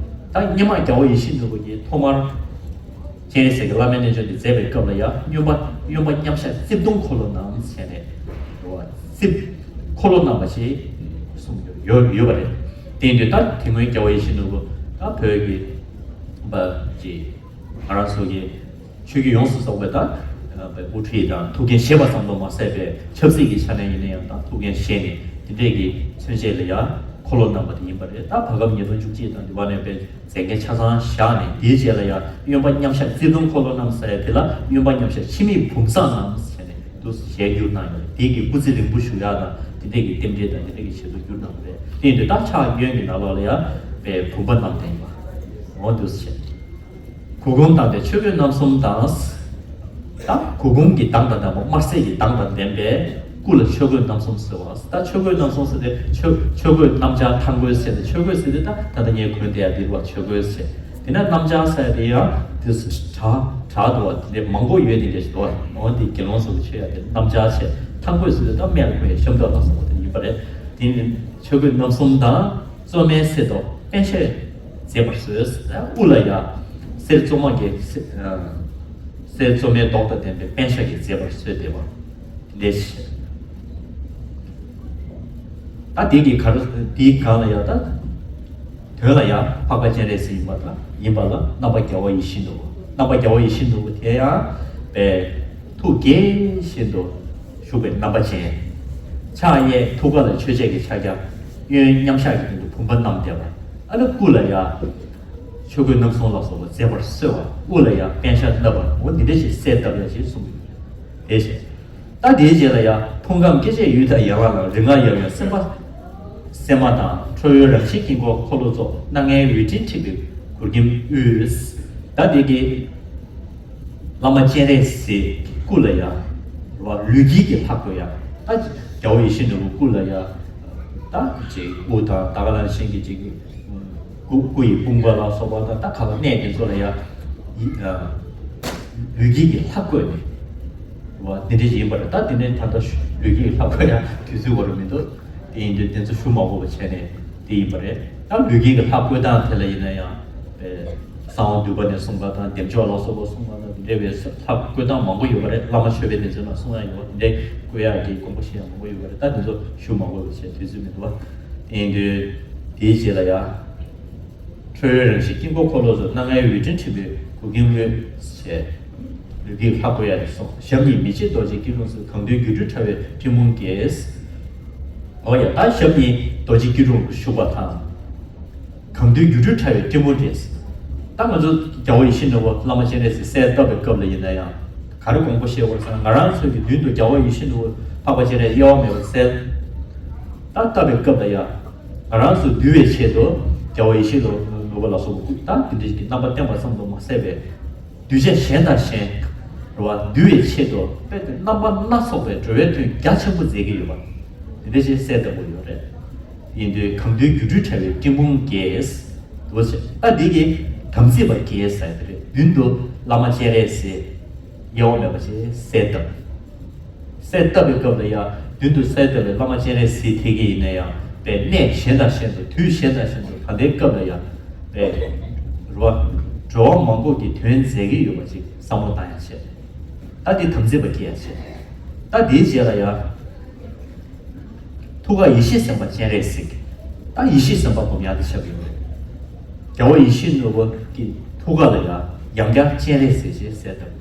ད་སྔོན་མ་རྒྱལ་བ་ཡིད་བཞིན་ནོར་བུ་གིས་ཐོག་མར་སྤྱན་རས་གཟིགས་ཀྱི་བླ་མའི་རྣལ་འབྱོར་དེ་མཛད་པའི་སྐབས་ལ་ཡང་། གཡོན་པ་གཡོན་པ་མཉམ་གཞག་རྩིབས་སྟོང་འཁོར་ལོ་རྣམས་བྱས་ནས། རྩིབས་འཁོར་ལོ་རྣམ་པ་ཞེས་གསུངས་ཡོད་ཡོད་པ་རེད། དེ་ཡིན་དུས་ད་དེ་སྔོན་རྒྱལ་བ་ཡིད་བཞིན་ནོར་བུ་ད་བོད་ཀྱི་པ་ཅིག་ང་རང་ཚོ་གི་ཆོས་བརྒྱུད་ཡོངས་སུ་རྫོགས་པའི་ད་དབུ་ཁྲིད་དང་ཐུགས་འགན་བཞེས་པ་ཙམ་དུ་མ་ཟད་པའི་ཆབ་སྲིད་ཀྱི་ཆ་ནས་ཡིན་ན་ཡང་ད་ཐུགས་འགན་བཞེས་ནས་དེ་འདྲས་ཀྱི་མཚོན་བྱེད་ལ་ཡང་འཁོར་ལོ་བསྣམས་པ་དེ་ཡིན་པ་རེད། ད་བར་སྐབས་ཉིས་སྟོང་བཅུ་གཅིག་དང་འདི་བ་ནས་པའི་མཛད་འགན་ཆ་ཚང་བཞག་ནས། དེའི་རྗེས་ལ་ཡང་གཡོན་པ་མཉམ་གཞག་རྩིབས་སྟོང་འཁོར་ལོ་རྣམས་ཟེར་ཡ་དེ་ལ་གཡོན་པ་མཉམ་གཞག་འཆི་མེད་བུམ་བཟང་རྣམས་ཟེར་ནས་འདུག་ཞལ་བསྒྱུར་གནང་ཡོད་རེད། དེ་གི་སྐུ་ཚེ་རིང་པོ་བཞུགས་ཡག་དང་དེ་འདྲས་ཀྱི་རྟེན་འབྲེལ་དང་དེ་འདྲས་ཀྱི་ཆེད་དུ་བསྒྱུར་གནང་བ་རེད། དེ་ཡིན་དུས་ད་ཕྱག་གཡོན་གྱི་ནང་ལོགས་ལ་ཡང་པའི་བུམ་པ་བསྣམས་བསྡད་ཡོད་པ་འོ་འདུག་སེ་བྱས། གུར་གུམ་དང་ལྡན་ཆོས་གོས་རྣམ་གསུམ་དང་། ད་གུར་གུམ་གྱི་མདངས་དང་ལྡན་པ། དམར་སེར་གྱི་མདངས་དང་ལྡན་པའི་སྐུ་ལ་ཆོས་གོས་རྣམ་གསུམ་ཟེར་བ། ད་ཆོས་གོས་རྣམ་གསུམ་ཟེར་ཏེ་ཆོས་ཆོས་གོས་སྣམ་སྦྱར་མཐང་གོས་ཟེར་ཏེ། ཆོས་གོས་ཟེར་ཏེ་ད་ད་ལྟ་ངས་གོན་བསྡད་ཡ་འདི་རུ་བ་ཆོས་གོས་ཟེར། དེ་ནས་སྣམ་སྦྱར་ཟེར་ཏེ་ཡང་དེ་གྲ་གྲ་འདུག་བ། དེ་འདྲའི་མང་པོ་ཡོད་དེ་འདྲ་ཞིག་འདུག་བ། འོ་དེ་དགེ་སློང་ཚོ་གི་མཆོད་ཡ་དེ་སྣམ་སྦྱར་བྱས། མཐང་གོས་ཟེར་ཏེ་ད་སྨད་ལ་གོན་ཡ་ཤམ་ཐབས་ལ་སོགས་པ་དེ་ཡིན་པ་རེད། དེ་ནི་ཆོས་གོས་རྣམ་གསུམ་དང་། བཙོ་མའི་གསེར་མདོག་པཎ་ཞྭ་མཛེས་པར་བཟོས། དབུ་ལ་ཡང་གསེར་བཙོ་མ་གི་གསེར་བཙོ་མའི་མདོག་དང་ལྡན་པའི་པཎ་ཞྭ་གིས་མཛེས་པར་བཟོས་ཏེ་བ། དེ་འདྲས་བྱས། ད་དེ་གི་གར་དེའི་སྒང་ལ་ཡང་ད་དོན་ལ་ཡང་འཕགས་པ་སྤྱན་རས་གཟིགས་ཡིན་པ་དང་། ཡིན་པ་ལ་རྣམ་པ་རྒྱལ་བ་ཡིད་བཞིན་ནོར་བུ། རྣམ་པ་རྒྱལ་བ་ཡིད་བཞིན་ནོར་བུ་དེ་ཡང་པའི་ཐུགས་དགྱེས་བཞིན་དུ་བཞུགས་པའི་རྣམ་པ་ཅན། ཕྱག་གཡས་ཐུགས་ཀ་ལ་མཆོད་ཆས་ཀྱི་ཕྱག་རྒྱ། གཡོན་མཉམ་གཞག་གི་སྟེང་དུ་བུམ་པ་བསྣམས་བསྡད་པ། ཨ་ནི་སྐུ་ལ་ཡང་ཆོས་གོས་རྣམ་གསུམ་ལ་སོགས་པ་མཛེས་པར་གསོལ་བ། དབུ་ལ་ཡང་པཎ་ཞྭ་བསྣམས་པ། འོ་འདི་འདྲ་ཞིག་གསལ་བཏབ་ཡ་ཞིག་གསུངས་ཡོད་རེད། དེ་བཞིན། ད་དེའི་རྗེས་ལ་ཡང་ཕུང་ཁམས་སྐྱེ་མཆེད་ཡུལ་དང་ཡན་ལག་རྣམས། རིགས་ལྔ་ཡབ་ཡུམ་སེམས་དཔའ་སེམས་མ་དང་། ཁྲོ་བོའི་རང་བཞིན་དཀྱིལ་འཁོར་འཁོར་ལོ་ཚོགས། སྣ་ལྔའི་འོད་སྤྲིན་འཁྲིགས་པའི་གུར་གྱིས་དབུས། ད་དེ་གི་བླ་མ་སྤྱན་རས་གཟིགས་སྐུ་ལ་ཡང་ལུས་དཀྱིལ་གྱི་ལྷ་བཀོད་ཡ། ད་རྒྱལ་བ་ཡིད་བཞིན་ནོར་བུ་སྐུ་ལ་ཡང་ད་ཅིག་དབུ་དང་ད་ག་ནང་བཞིན་གྱི་ཅིག་སྐུ་སྐུ་ཡི་དཔུང་པ་ལ་སོགས་པ་དང་། ད་ག་ལ་གནས་དེ་ཚོ་ལ་ཡང་ཡི་ཨ་ལུས་དཀྱིལ་གྱི་ལྷ་བཀོད་ནས་བ་དེ་འདྲ་ཞིག་ཡིན་པ་རེད། ད་དེ་ནས་ད་ལྟ་ལུས་དཀྱིལ་གྱི་ལྷ་བཀོད་ཡ་དུས་ཚོད་བར་མི་འདུག་དེ་ཡིན་དུས་དེ་ཚོ་ཞུ་མ་དགོས་པ་བྱས་ནས་དེ་ཡིན་པ་རེད། ད་ལུས་དཀྱིལ་གྱི་ལྷ་བཀོད་སྟངས་དེ་ལ་ཡིན་ན་ཡང་པའི་གསང་བ་འདུས་པ་ནས་གསུངས་པ་དང་། བདེ་མཆོག་ལ་སོགས་པ་གསུངས་པ་དང་། དེ་འདྲ་བའི་ལྷ་བཀོད་སྟངས་མང་པོ་ཡོད་པ་རེད། བླ་མ་མཆོད་པའི་གནས་ཚུལ་ལ་གསུང་ཡ་ཡོད་པ། དེ་འདྲའི་བཀོད་ཡ་གི་དགོངས་པ་བཞེས་ཡ་མང་པོ་ཡོད་པ་རེད། ད་དེ་ཚོ་ཞུ་མ་དགོས་པ་བྱས། དུས་ཚོད་མི་འདུག་བ། དེ་ཡིན་དུས་དེའི་རྗེས་ལ་ཡ། ཁྲོ་བོའི་རང་བཞིན་དཀྱིལ་འཁོར་འཁོར་ལོ་ཚོགས། སྣ་ལྔའི་འོད་སྤྲིན་འཁྲིགས་པའི་གུར་གྱིས་དབུས། ཞེས་ལུས་དཀྱིལ་ལྷ་བཀོད་ཡ་རེད་གསུངས། ཞབས་གཉིས་མི་ཕྱེད་རྡོ་རྗེ་སྐྱིལ་ཀྲུང་གསོལ། གང་འདུལ་སྒྱུ་འཕྲུལ་དྲ་བའི་སྤྲིན་ཕུང་གིས། འོ་ཡ། ད་ཞབས་གཉིས་རྡོ་རྗེ་སྐྱིལ་ཀྲུང་དུ་བཞུགས་པ་དང་། གང་འདུལ་སྒྱུ་འཕྲུལ་དྲ་བའི་སྤྲིན་ཕུང་གིས། ད་ང་ཚོ་རྒྱལ་བ་ཡིད་བཞིན་ནོར་བུ་བླ་མ་སྤྱན་རས་གཟིགས་གསལ་བཏབ་པའི་སྐབས་ལ་ཡིན་ན་ཡང་ག་རེ་དགོངས་པ་བཞེས་པ་རེད་ཟེར་ན། ང་རང་ཚོའི་གི་མདུན་དུ་རྒྱལ་བ་ཡིད་བཞིན་ནོར་བུ་འཕགས་པ་སྤྱན་རས་གཟིགས་དབྱེ་བ་མེད་པར་གསལ་བཏབ་པའི་སྐབས་ལ་ཡང་། ང་རང་ཚོ་འདུལ་བའི་ཆེད་དུ་རྒྱལ་བ་ཡིད་བཞིན་ནོར་ འགྲོ་བ་ལ་སོགས་པ་ཀུན་ད་དེ་འདྲའི་གི་རྣམ་པ་བསྟན་པ་ཙམ་དུ་མ་ཟད་པའི་གདུལ་བྱ་གཞན་དང་གཞན་རེད་བ། འདུལ་བའི་ཆེད་དུ་དཔེ་དེ་རྣམ་པ་སྣ་ཚོགས་པའི་འགྲོ་བའི་དོན་རྒྱ་ཆེན་པོ་མཛད་ཀྱི་ཡོད་པ། དེ་འདྲ་ཞིག་གསལ་བཏབ་པ་ཡོད་རེད། ཡིན་དུས་གང་འདུལ་སྒྱུ་འཕྲུལ་དྲ་བའི་སྤྲིན་ཕུང་རྒྱས། འདུག་ཟེར། ད་འདི་གི་དམ་ཚིག་པ་རྒྱས་ཟེར་དེ་རེད། མདུན་དུ་བླ་མ་སྤྱན་རས་གཟིགས། དབྱེ་བ་མེད་པ་ཞིག་གསལ་བཏབ། གསལ་བཏབ་པའི་སྐབས་ལ་ཡང་མདུན་དུ་གསལ་བཏབ་པའི་བླ་མ་སྤྱན་རས་གཟིགས་དེ་གི་ཡིན་ན་ཡང་པའི་གནས་གཞན་དང་གཞན་དུ་དུས་གཞན་དང་གཞན་དུ་ད་ལྟའི་སྐབས་ལ་ཡང་པའི་རུ་བ་འགྲོ་བ་མང་པོ་གི་དོན་མཛད་ཀྱི་ཡོད་པ་ཅིག་བསམ་བློ་བཏང་ཡ་བྱས། ད་འདི་དམ་ཚིག་པ་སྐྱེ་ཡ་བྱས། ད་འདིའི་རྗེས་ལ་ཡང་ཐུགས་ཀར་ཡེ་ཤེས་སེམས་དཔའ་སྤྱན་རས་གཟིགས། ད་ཡེ་ཤེས་སེམས་དཔའ་སྒོམ་ཡ་དེ་ཆགས་ཀྱི་ཡོད་རེད། རྒྱལ་བ་ཡིད་བཞིན་ནོར་བུ་གི་ཐུགས་ཀ་ལ་ཡང་ཡང་བསྐྱར་སྤྱན་རས་གཟིགས་ཞེས་གསལ་བཏབ།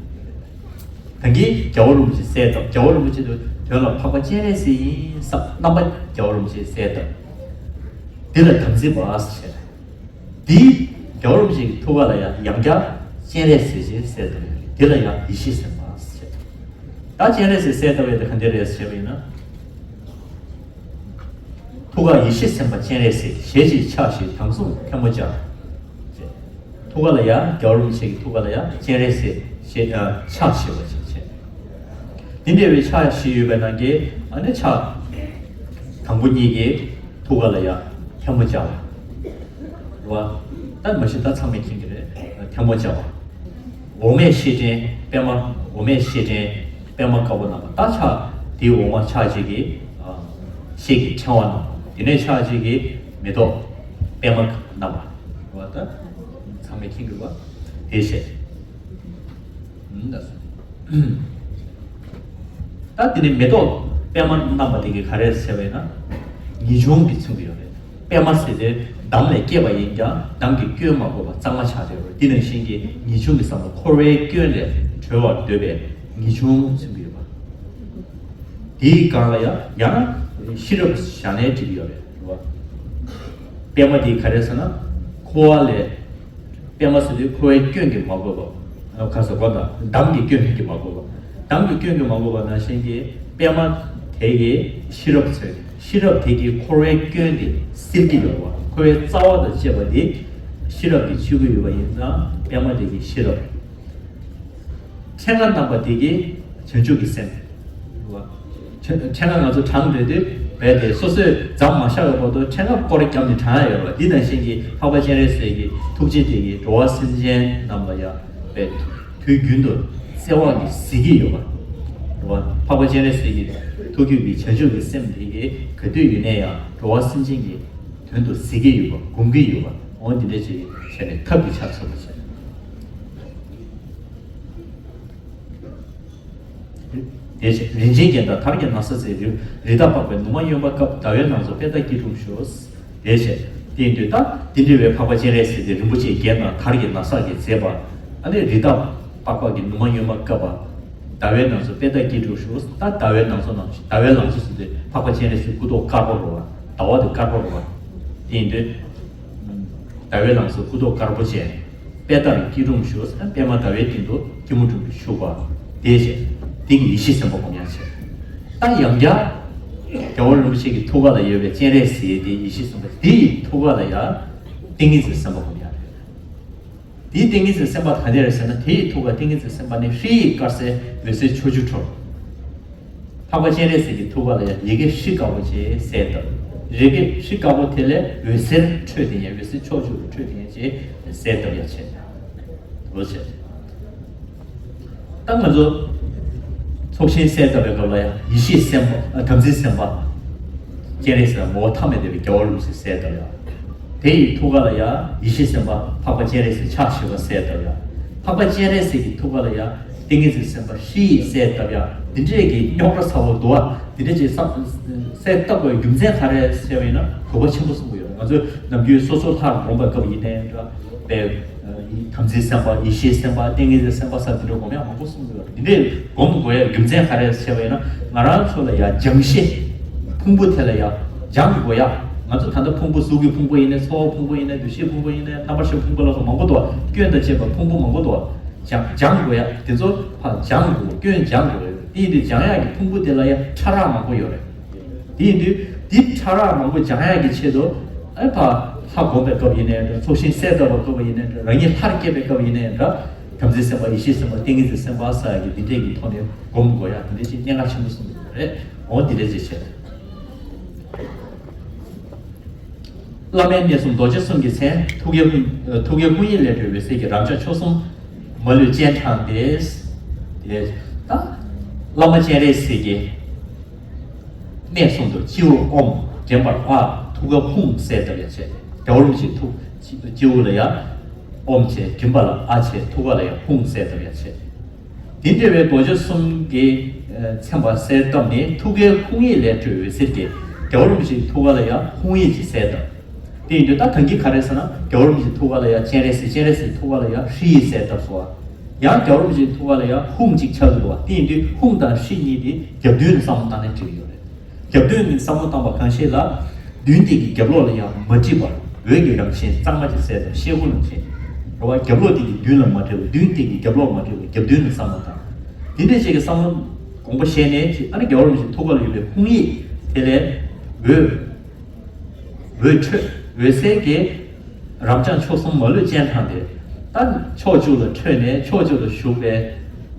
ད་གིན་རྒྱལ་བ་རིན་པོ་ཆེ་གསལ་བཏབ། རྒྱལ་བ་རིན་པོ་ཆེ་དུ་དོན་ལ་འཕགས་པ་སྤྱན་རས་གཟིགས་ཡིན་བསམ། རྣམ་པ་རྒྱལ་བ་རིན་པོ་ཆེ་གསལ་བཏབ། འདི་ལ་དམ་ཚིག་པ་ཟེར། འདིའི་རྒྱལ་བ་རིན་པོ་ཆེ་གི་ཐུགས་ཀ་ལ་ཡང་ཡང་བསྐྱར་སྤྱན་རས་གཟིགས་ཞེས་གསལ་བཏབ་ཡོད་རེད། འདི་ལ་ཡང་ཡེ་ཤེས་སེམས་དཔའ་ཟེར། ད་སྤྱན་རས་གཟིགས་གསལ་བཏབ་ཡས་དེ་ག་འདྲ་རེད་ཟེར་བ་ཡིན་ན། ཐུགས་ཀར་ཡེ་ཤེས་སེམས་དཔའ་སྤྱན་རས་གཟིགས། ཞལ་གཅིག་ཕྱག་བཞི་དམ་གཟུངས་ཐལ་མོ་སྦྱར། ཐུགས་ཀ་ལ་ཡང་རྒྱལ་བ་རིན་པོ་ཆེ་གི་ཐུགས་ཀ་ལ་ཡང་སྤྱན་རས་གཟིགས་ཞེས་ཨ་ཕྱག་བཞི་པ་ཞིག་བྱས། དེ་འདྲ་བའི་ཕྱག་བཞི་ཡོད་པའི་ནང་གི་ཨ་ནི་ཕྱག་དང་པོ་གཉིས་ཀྱི་ཐུགས་ཀ་ལ་ཡང་ཐལ་མོ་སྦྱར་བ། རེད་བ། ད་མ་གཞི་ད་ཚང་མས་མཁྱེན་གྱི་རེད། ཐལ་མོ་སྦྱར་བ། འོག་མས་ཤེལ་ཕྲེང་པདྨ། འོག་མས་ཤེལ་ཕྲེང་པདྨ་དཀར་པོ་བསྣམས་པ། ད་ཕྱག་དེའི་འོག་མ་ཕྱག་གཅིག་གིས་ཨ་ཤེལ་གྱི་ཕྲེང་བ་བསྣམས་པ། དེ་ནས་ཕྱག་གཅིག་གིས་མེ་ཏོག་པདྨ་བསྣམས་པ། རེད་བ། ད་ཚང་མས་མཁྱེན་གྱི་རེད་བ། དེ་བྱས། ཨུམ། ད་སོ། ད་དེ་ནས་མེ་ཏོག་པདྨ་བསྣམས་པ་དེ་གིས་ག་རེ་ཟེར་བས་ན། ངེས་འབྱུང་གིས་མཚོན་གྱི་ཡོད་རེད། པདྨ་ཟེར་དེ་འདམ་ལས་སྐྱེས་པ་ཡིན་ཀྱང་འདམ་གྱི་སྐྱོན་མ་གོས་པ་གཙང་མ་ཆགས་བསྡད་ཡོད་རེད། དེ་ནང་བཞིན་གྱི་ངེས་འབྱུང་གི་བསམ་པ་འཁོར་བའི་སྐྱོན་ལས་གྲོལ་བར་འདོད་པའི་ངེས་འབྱུང་མཚོན་གྱི་ཡོད་པ། དེའི་སྒང་ལ་ཡང་ཡང་ན་ཤེས་རབ་བཞག་ནས་བྲིས་ཀྱི་ཡོད་རེད། རེད་བ། པདྨ་དེ་ག་རེ་ཟེར་ན་འཁོར་བ་ལས། པདྨ་ཟེར་དུས་འཁོར་བའི་སྐྱོན་གྱིས་མ་གོས་པ། ཁ་ཟེར་གོ་དང་འདམ་གྱི་སྐྱོན་གྱིས་མ་གོས་པ། འདམ་གྱི་སྐྱོན་གྱིས་མ་གོས་པ་ནང་བཞིན་གྱི་པདྨ་དེ་གི་ཤེས་རབ་ཚོས། ཤེས་རབ་དེ་གིས་འཁོར་བའི་སྐྱོན་དེ་སེལ་གྱི་ཡོད་པ། འཁོར་བའི་རྩ་བ་དང་བཅས་པ་དེ་ཤེས་རབ་ཀྱིས་གཅོད་ཀྱི་ཡོད་པ་ཡིན་ཙང་པདྨ་དེ་གི་ཤེས་རབ། ཕྲེང་བ་བསྣམས་པ་དེ་གིས་བྱང་ཆུབ་ཀྱི་སེམས། ཕྲེང་བ་ང་ཚོ་བགྲངས་འགྲོ་དུས་རྦད་དེ་སོ་སོས་མཚམས་མ་བཞག་པའི་བར་དུ་ཕྲེང་བ་སྐོར་བརྒྱབ་ནས་བགྲང་ཡ་ཡོད་རེད་བ། འདི་ནང་བཞིན་གྱི་འཕགས་པ་སྤྱན་རས་གཟིགས་ཀྱི་ཐུགས་རྗེ་དེ་གིས་འགྲོ་བ་སེམས་ཅན་རྣམས་ལ་ཡང་རྦད་དུས་རྒྱུན་དུ་བརྩེ་བ་གིས་གཟིགས་ཀྱི་ཡོད་པ་རེད་བ། འཕགས་པ་སྤྱན་རས་གཟིགས་ཀྱི་ཐུགས་རྒྱུད་ཀྱི་བྱང་ཆུབ་ཀྱི་སེམས་དེ་གིས་ག་དུས་ཡིན་ན་ཡང་འགྲོ་བ་སེམས་ཅན་གྱི་དོན་དུ་གཟིགས་ཀྱི་ཡོད་པ། སྒོམ་གྱི་ཡོད་པ། འོ་འདི་འདྲ་ཅིག་བྱས་ནས་ཐབས་ཀྱི་ཆ་ཚང་བ་བྱས། དེ་བཞིན་རིན་ཆེན་རྒྱན་དང་དར་གྱི་ན་བཟའ་བརྩེགས། རི་རི་དྭགས་པགས་པའི་ནུ་མ་གཡོན་པ་བཀབ། ཟླ་བའི་ནང་མཚོ་པད་ཟླ་སྐྱིལ་ཀྲུང་བཞུགས། དེ་བཞིན་དེ་ཡིན་དུས་ད་དེ་འདྲ་བའི་འཕགས་པ་སྤྱན་རས་གཟིགས་དེ་རིན་པོ་ཆེའི་རྒྱན་དང་དར་གྱི་ན་བཟའ་གིས་མཛེས་པ། ཨ་ནི་རི་དྭགས་པགས་པ་གི་ནུ་མ་གཡོན་པ་བཀབ་པ། ཟླ་བའི་ནང་མཚོ་པད་ཟླ་སྐྱིལ་ཀྲུང་བཞུགས། ད་ཟླ་བའི་ནང་མཚོ་ནང་ཟླ་བའི་ལང་ཚོ་ཟེར་དུས་འཕགས་པ་སྤྱན་རས་གཟིགས་སྐུ་མདོག་དཀར་པོ་རེད་བ། ཟླ་བ་དེ་དཀར་པོ་རེད་བ། དེ་ཡིན་དུས། ཟླ་བའི་ལང་ཚོ་སྐུ་མདོག་དཀར་པོ་བྱས། པད་ཟླར་སྐྱིལ་ཀྲུང་བཞུགས། པདྨ་ཟླ་བའི་སྟེང་དུ་སྐྱིལ་མོ་ཀྲུང་གིས་བཞུགས་པ། དེ་བཞིན་དེ་གི་ཡེ་ཤེས་སེམས་དཔའ་སྒོམ་ཡང་བྱས། ད་ཡང་བསྐྱར་རྒྱལ་བ་རིན་པོ་ཆེ་གི་ཐུགས་ཀ་ལ་ཡོད་པའི་སྤྱན་རས་གཟིགས་དེ་ཡེ་ཤེས་སེམས་དཔའ་དེ་ཡི་ཐུགས་ཀ་ལ་ཡང་ཏིང་ངེ་འཛིན་སེམས་དཔའ་སྒོམ་ཡང་རེད། དེའི་ཏིང་ངེ་འཛིན་སེམས་དཔའ་ག་འདྲ་རེད་ཟེར་ན། དེ་ཡི་ཐུགས་ཀ་ཏིང་ངེ་འཛིན་སེམས་དཔའ་ནི་ཧྲཱི་ཡིག་དཀར་གསལ་འོད་ཟེར་ཕྱོགས་བཅུར་འཕྲོ། འཕགས་པ་སྤྱན་རས་གཟིགས་ཀྱི་ཐུགས་ཀ་ལ་ཡང་ཡི་གེ་ཧྲཱིཿདཀར་པོ་ཅེས་གསལ་བཏབ། ཡི་གེ་ཧྲཱིཿདཀར་པོ་དེ་ལས་འོད་ཟེར་འཕྲོས་ཏེ་ཡང་འོད་ཟེར་ཕྱོགས་བཅུར་འཕྲོས་ཏེ་ཡང་ཅེས་གསལ་བཏབ་ཡང་བྱས། འོ་བྱས། ད་ང་ཚོ་ཚོགས་ཆེན་གསལ་བཏབ་པའི་སྐབས་ལ་ཡང་ཡེ་ཤེས་སེམས་དཔའ་དམ་ཚིག་སེམས་དཔའ་སྤྱན་རས་གཟིགས་ངོ་བོ་ཐ་མལ་དེ་བའི་རྒྱལ་བ་རིན་པོ་ཆེ་གསལ་བཏབ་ཡང་། དེ་ཡི་ཐུགས་ཀ་ལ་ཡང་ཡེ་ཤེས་སེམས་དཔའ་འཕགས་པ་སྤྱན་རས་གཟིགས་ཕྱག་བཞི་པ་གསལ་བཏབ་ཡང་། འཕགས་པ་སྤྱན་རས་གཟིགས་ཀྱི་ཐུགས་ཀ་ལ་ཡང་ཏིང་ངེ་འཛིན་སེམས་དཔའ་ཧྲཱིཿ་གསལ་བཏབ་ཡང་། འདི་འདྲས་ཀྱི་རྙོག་དྲ་ཚ་བོ་འདུག་ཨ། འདི་འདྲས་ཀྱི་བསམ་གསལ་བཏབ་པའི་རྒྱུ་མཚན་ག་རེ་ཟེར་བ་ཡིན་ན་དགོས་པ་ཆེན་པོ་གསུང་གི་ཡོད། ང་ཚོས་ནམ་རྒྱུན་སོ་སོ་ལྷར་བསྒོམ་པའི་སྐབས་ཡིན་ནའི་འདྲ། པའི་དམ་ཚིག་སེམས་དཔའ་ཡེ་ཤེས་སེམས་དཔའ་ཏིང་ངེ་འཛིན་སེམས་དཔའ་ཟེར་འདི་འདྲས་སྒོམ་ཡག་མང་པོ་གསུང་གི་ཡོད། འདི་འདྲས་སྒོམ་དགོས་ཡག་རྒྱུ་མཚན་ག་རེ་ཟེར་བ་ཡིན་ན། ང་རང་ཚོ་ལ་ཡང་སྦྱང་གཞི་ཕུང་པོ་དེ་ལ་ཡང་སྦྱང་དགོས་ཡག་ང་ཚོ་ད་ལྟ་ཕུང་པོ་གཟུགས་ཀྱི་ཕུང་པོ་ཡིན་ནའི་ཚོར་བ་ཕུང་པོ་ཡིན་ནའི་འདུ་ཤེས་ཕུང་པོ་ཡིན་ནའི་རྣམ་པར་ཤེས་ཕུང་པོ་ལ་སོགས་མང་པོ་འདུག་སྐྱོན་དང་བཅས་པ་ཕུང་པོ་མང་པོ་འདུག་སྦྱང་སྦྱང་དགོས་ཡག་དེ་ཚོ་ཕར་སྦྱང་དགོས། སྐྱོན་སྦྱང་དགོས་རེད། དེ་ཡིན་དུས་སྦྱང་ཡག་གི་ཕུང་པོ་དེ་ལ་ཡང་ཕྲ་རགས་མང་པོ་ཡོད་རེད། དེ་ཡིན་དུས་འདི་ཕྲ་རགས་མང་པོ་སྦྱང་ཡག་གི་ཆེད་དུ་ཨེ་ཕ་ ལྷ་སྒོམ་པའི་སྐབས་ཡིན་ནའི་འདྲ། ཚོགས་ཞིང་གསལ་བཏབ་པའི་སྐབས་ཡིན་ནའི་འདྲ། རང་ཉིད་ལྷར་སྐྱེས་པའི་སྐབས་ཡིན་ནའི་འདྲ། བྲམ་ཟེ་སེམས་དཔའ་ཡེ་ཤེས་སེམས་དཔའ་ཏིང་ངེ་འཛིན་སེམས་དཔའ་ཟེར་ཡ་གི་འདི་འདྲས་ཀྱི་ཐོག་ནས་སྒོམ་དགོས་ཡ་འདི་འདྲས་ཅིག་གནད་འགག་ཆེན་པོ་གསུངས་ཡོད་རེད། འོ་འདི་འདྲས་ཅིག་བྱས། བླ་མའི་གནས་གསུམ་རྡོ་རྗེ་གསུམ་གྱི་མཚན། ཐུགས་ཀའི་ཧཱུྃ་ཐུགས་ཀའི་ཧཱུྃ་ཡིག་ལས་གྲོལ་འོད་ཟེར་གྱིས། རབ་འབྱམས་མཆོག་གསུམ་མ་ལུས་སྤྱན་དྲངས་ཏེ། དེ་ད་བླ་མ་སྤྱན་རས་གཟིགས་ཀྱི་གནས་གསུམ་དུ་སྤྱི་བོ་ཨོཾ། འགྲེང་བུ་ཨཱཿ། ཐུགས་ཀར་ཧཱུྃ་གསལ་བཏབ་ཡ་བྱས། རྒྱལ་བ་རིན་པོ་ཆེའི་ཐུགས་སྤྱི་བོ་ལ་ཡ་ཨོཾ་བྱས། མགྲིན་པ་ལ་ཨཱཿ་བྱས། ཐུགས་ཀ་ལ་ཡ་ཧཱུྃ་གསལ་བཏབ་ཡ་བྱས། དེ་འདྲ་བའི་རྡོ་རྗེ་གསུམ་གྱི་མཚན་པ་གསལ་བཏབ་ནས་ཐུགས་ཀའི་ཧཱུྃ་ཡིག་ལས་གྲོལ་འོད་ཟེར་གྱིས་རྒྱལ་བ་རིན་པོ་ཆེའི་ཐུགས་ཀ་ལ་ཡ་ཧཱུྃ་ཡིག་ཅིག་གསལ་བཏབ། དེ་ཡིན་དུས་ད་ད་གིན་ག་རེ་ཟེར་ན། རྒྱལ་བ་རིན་པོ་ཆེའི་ཐུགས་ཀ་ལ་ཡ་སྤྱན་རས་གཟིགས། སྤྱན་རས་གཟིགས་ཐུགས་ཀ་ལ་ཡ་ཧྲཱིཿཡིག་གསལ་བཏབ་སོང་བ། ཡང་རྒྱལ་བ་རིན་པོ་ཆེའི་ཐུགས་ཀ་ལ་ཡ་ཧཱུྃ་གཅིག་ཆགས་ཀྱི་འདུག་བ། དེ་ཡིན་དུས་ཧཱུྃ་དང་ཧྲཱིཿཡིག་གཉིས་དེ་རྒྱབ་མདུན་ནས་བསམ་བློ་བཏང་ན་འགྲིག་གི་ཡོད་རེད། རྒྱབ་མདུན་ནས་བསམ་བློ་བཏང་བ་གང་ཞིག་ལ། མདུན་དེ་གི་རྒྱབ་ལོགས་ལ་ཡང་མ་བྲིས་པར་འོད་ཀྱི་རང་བཞིན་གཙང་མ་ཅིག་གསལ་བཏབ། ཤེལ་སྒོ་ནང་བཞིན། རེད་བ། རྒྱབ་ལོགས་དེ་གི་མདུན་ལ་མ་བྲིས་པར། མདུན་དེ་གི་རྒྱབ་ལོགས་མ་བྲིས་པར་རྒྱབ་མདུན་ནས་བསམ་བློ་བཏང་། དེ་འདྲ་ཅིག་གི་བསམ་བློ་དགོངས་པ་བཞེས་ནས་ཅིག་ཨ་ནི་རྒྱལ་བ་རིན་པོ་ཆེའི་ཐུགས་ཀ་ལ་ཡོད་པའི་ཧཱུྃ་ཡིག་དེ་ལས་འོད། འོད་འཕྲོས། འོད་ཟེར་གྱིས་རབ་འབྱམས་མཆོག་གསུམ་མ་ལུས་སྤྱན་དྲངས་ཏེ། ད་ཕྱོགས་བཅུ་ལ་འཕྲོས་ནས་ཕྱོགས་བཅུ་ལ་བཞུགས་པའི་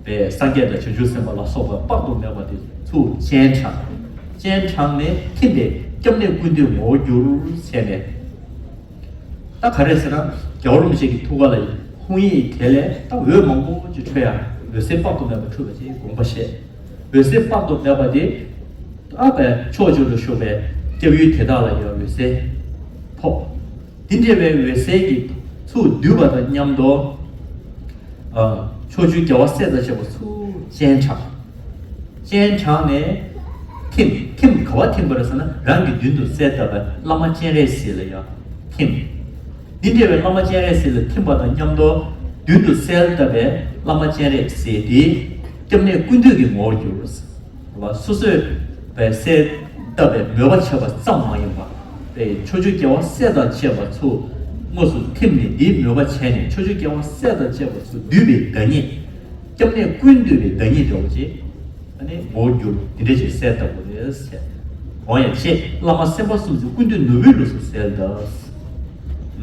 པའི་སངས་རྒྱས་དང་བྱང་ཆུབ་སེམས་དཔའ་ལ་སོགས་པ་དཔག་ཏུ་མེད་པ་དེ་ཚུར་སྤྱན་དྲངས། སྤྱན་དྲངས་ནས་ཐིམ་པས་སྐྱབས་གནས་ཀུན་འདུས་ངོ་བོར་གྱུར་ཟེར་ནས། ད་ག་རེ་ཟེར་ན། རྒྱལ་བ་རིན་པོ་ཆེ་གི་ཐུགས་ཀ་ལ་ཧཱུྃ་ཡིག་དེ་ལས་ད་འོད་མང་པོ་ཅིག་འཕྲོས་ཡ། འོད་ཟེར་དཔག་ཏུ་མེད་པ་འཕྲོས་པ་ཅིག་དགོངས་པ་བཞེས། འོད་ཟེར་དཔག་ཏུ་མེད་པ་དེ་ཨ་པའི་ཕྱོགས་བཅུ་ལ་བཞུགས་པའི་སྐྱབས་ཡུལ་དེ་དག་ལ་ཡང་འོད་ཟེར་ཕོག། དེ་འདྲ་བའི་འོད་ཟེར་གྱིས་ཚུར་བསྡུས་པ་དང་མཉམ་དུ། ཨ། ཕྱོགས་བཅུའི་རྒྱལ་བ་སྲས་དང་བཅས་པ་ཚུར་སྤྱན་དྲངས། སྤྱན་དྲངས་ནས་ཐིམ། ཐིམ་ག་བ་ཐིམ་པ་རེད་ཟེར་ན། རང་གི་མདུན་དུ་གསལ་བཏབ་པའི་བླ་མ་སྤྱན་རས་གཟིགས་ལ་ཡང་ཐིམ། འདི་འདྲ་བའི་བླ་མ་སྤྱན་རས་གཟིགས་ལ་ཐིམ་པ་དང་མཉམ་དུ། མདུན་དུ་གསལ་བཏབ་པའི་བླ་མ་སྤྱན་རས་གཟིགས་དེ་སྐྱབས་གནས་ཀུན་འདུས་ཀྱི་ངོ་བོར་གྱུར། སོ་སོས་པའི་གསལ་བཏབ་པའི་མོས་པ་བྱས་པ་ཙམ་མ་ཡིན་པར། པའི་ཕྱོགས་བཅུའི་རྒྱལ་བ་སྲས་དང་བཅས་པ་ཚུར་དངོས་སུ་ཐིམ་ནས་འདིའི་མོས་པ་བྱས་ནས། ཕྱོགས་བཅུའི་རྒྱལ་བ་སྲས་དང་བཅས་པ་ཚུར་བསྡུས་པའི་བདག་ཉིད། སྐྱབས་གནས་ཀུན་འདུས་པའི་བདག་ཉིད་འདྲ་བོ་ཅིག་ཨ་ནི་ངོ་བོར་གྱུར། དེ་འདྲ་ཅིག་གསལ་བཏབ་དགོས་རེད་ཟེར། འོ་ཡ། ཅེས་བླ་མ་སེམས་དཔའ་གསུམ་གྱི་ཀུན་འདུས་ནོར་བུའི་ལུགས་སུ་གསལ་བཏབ།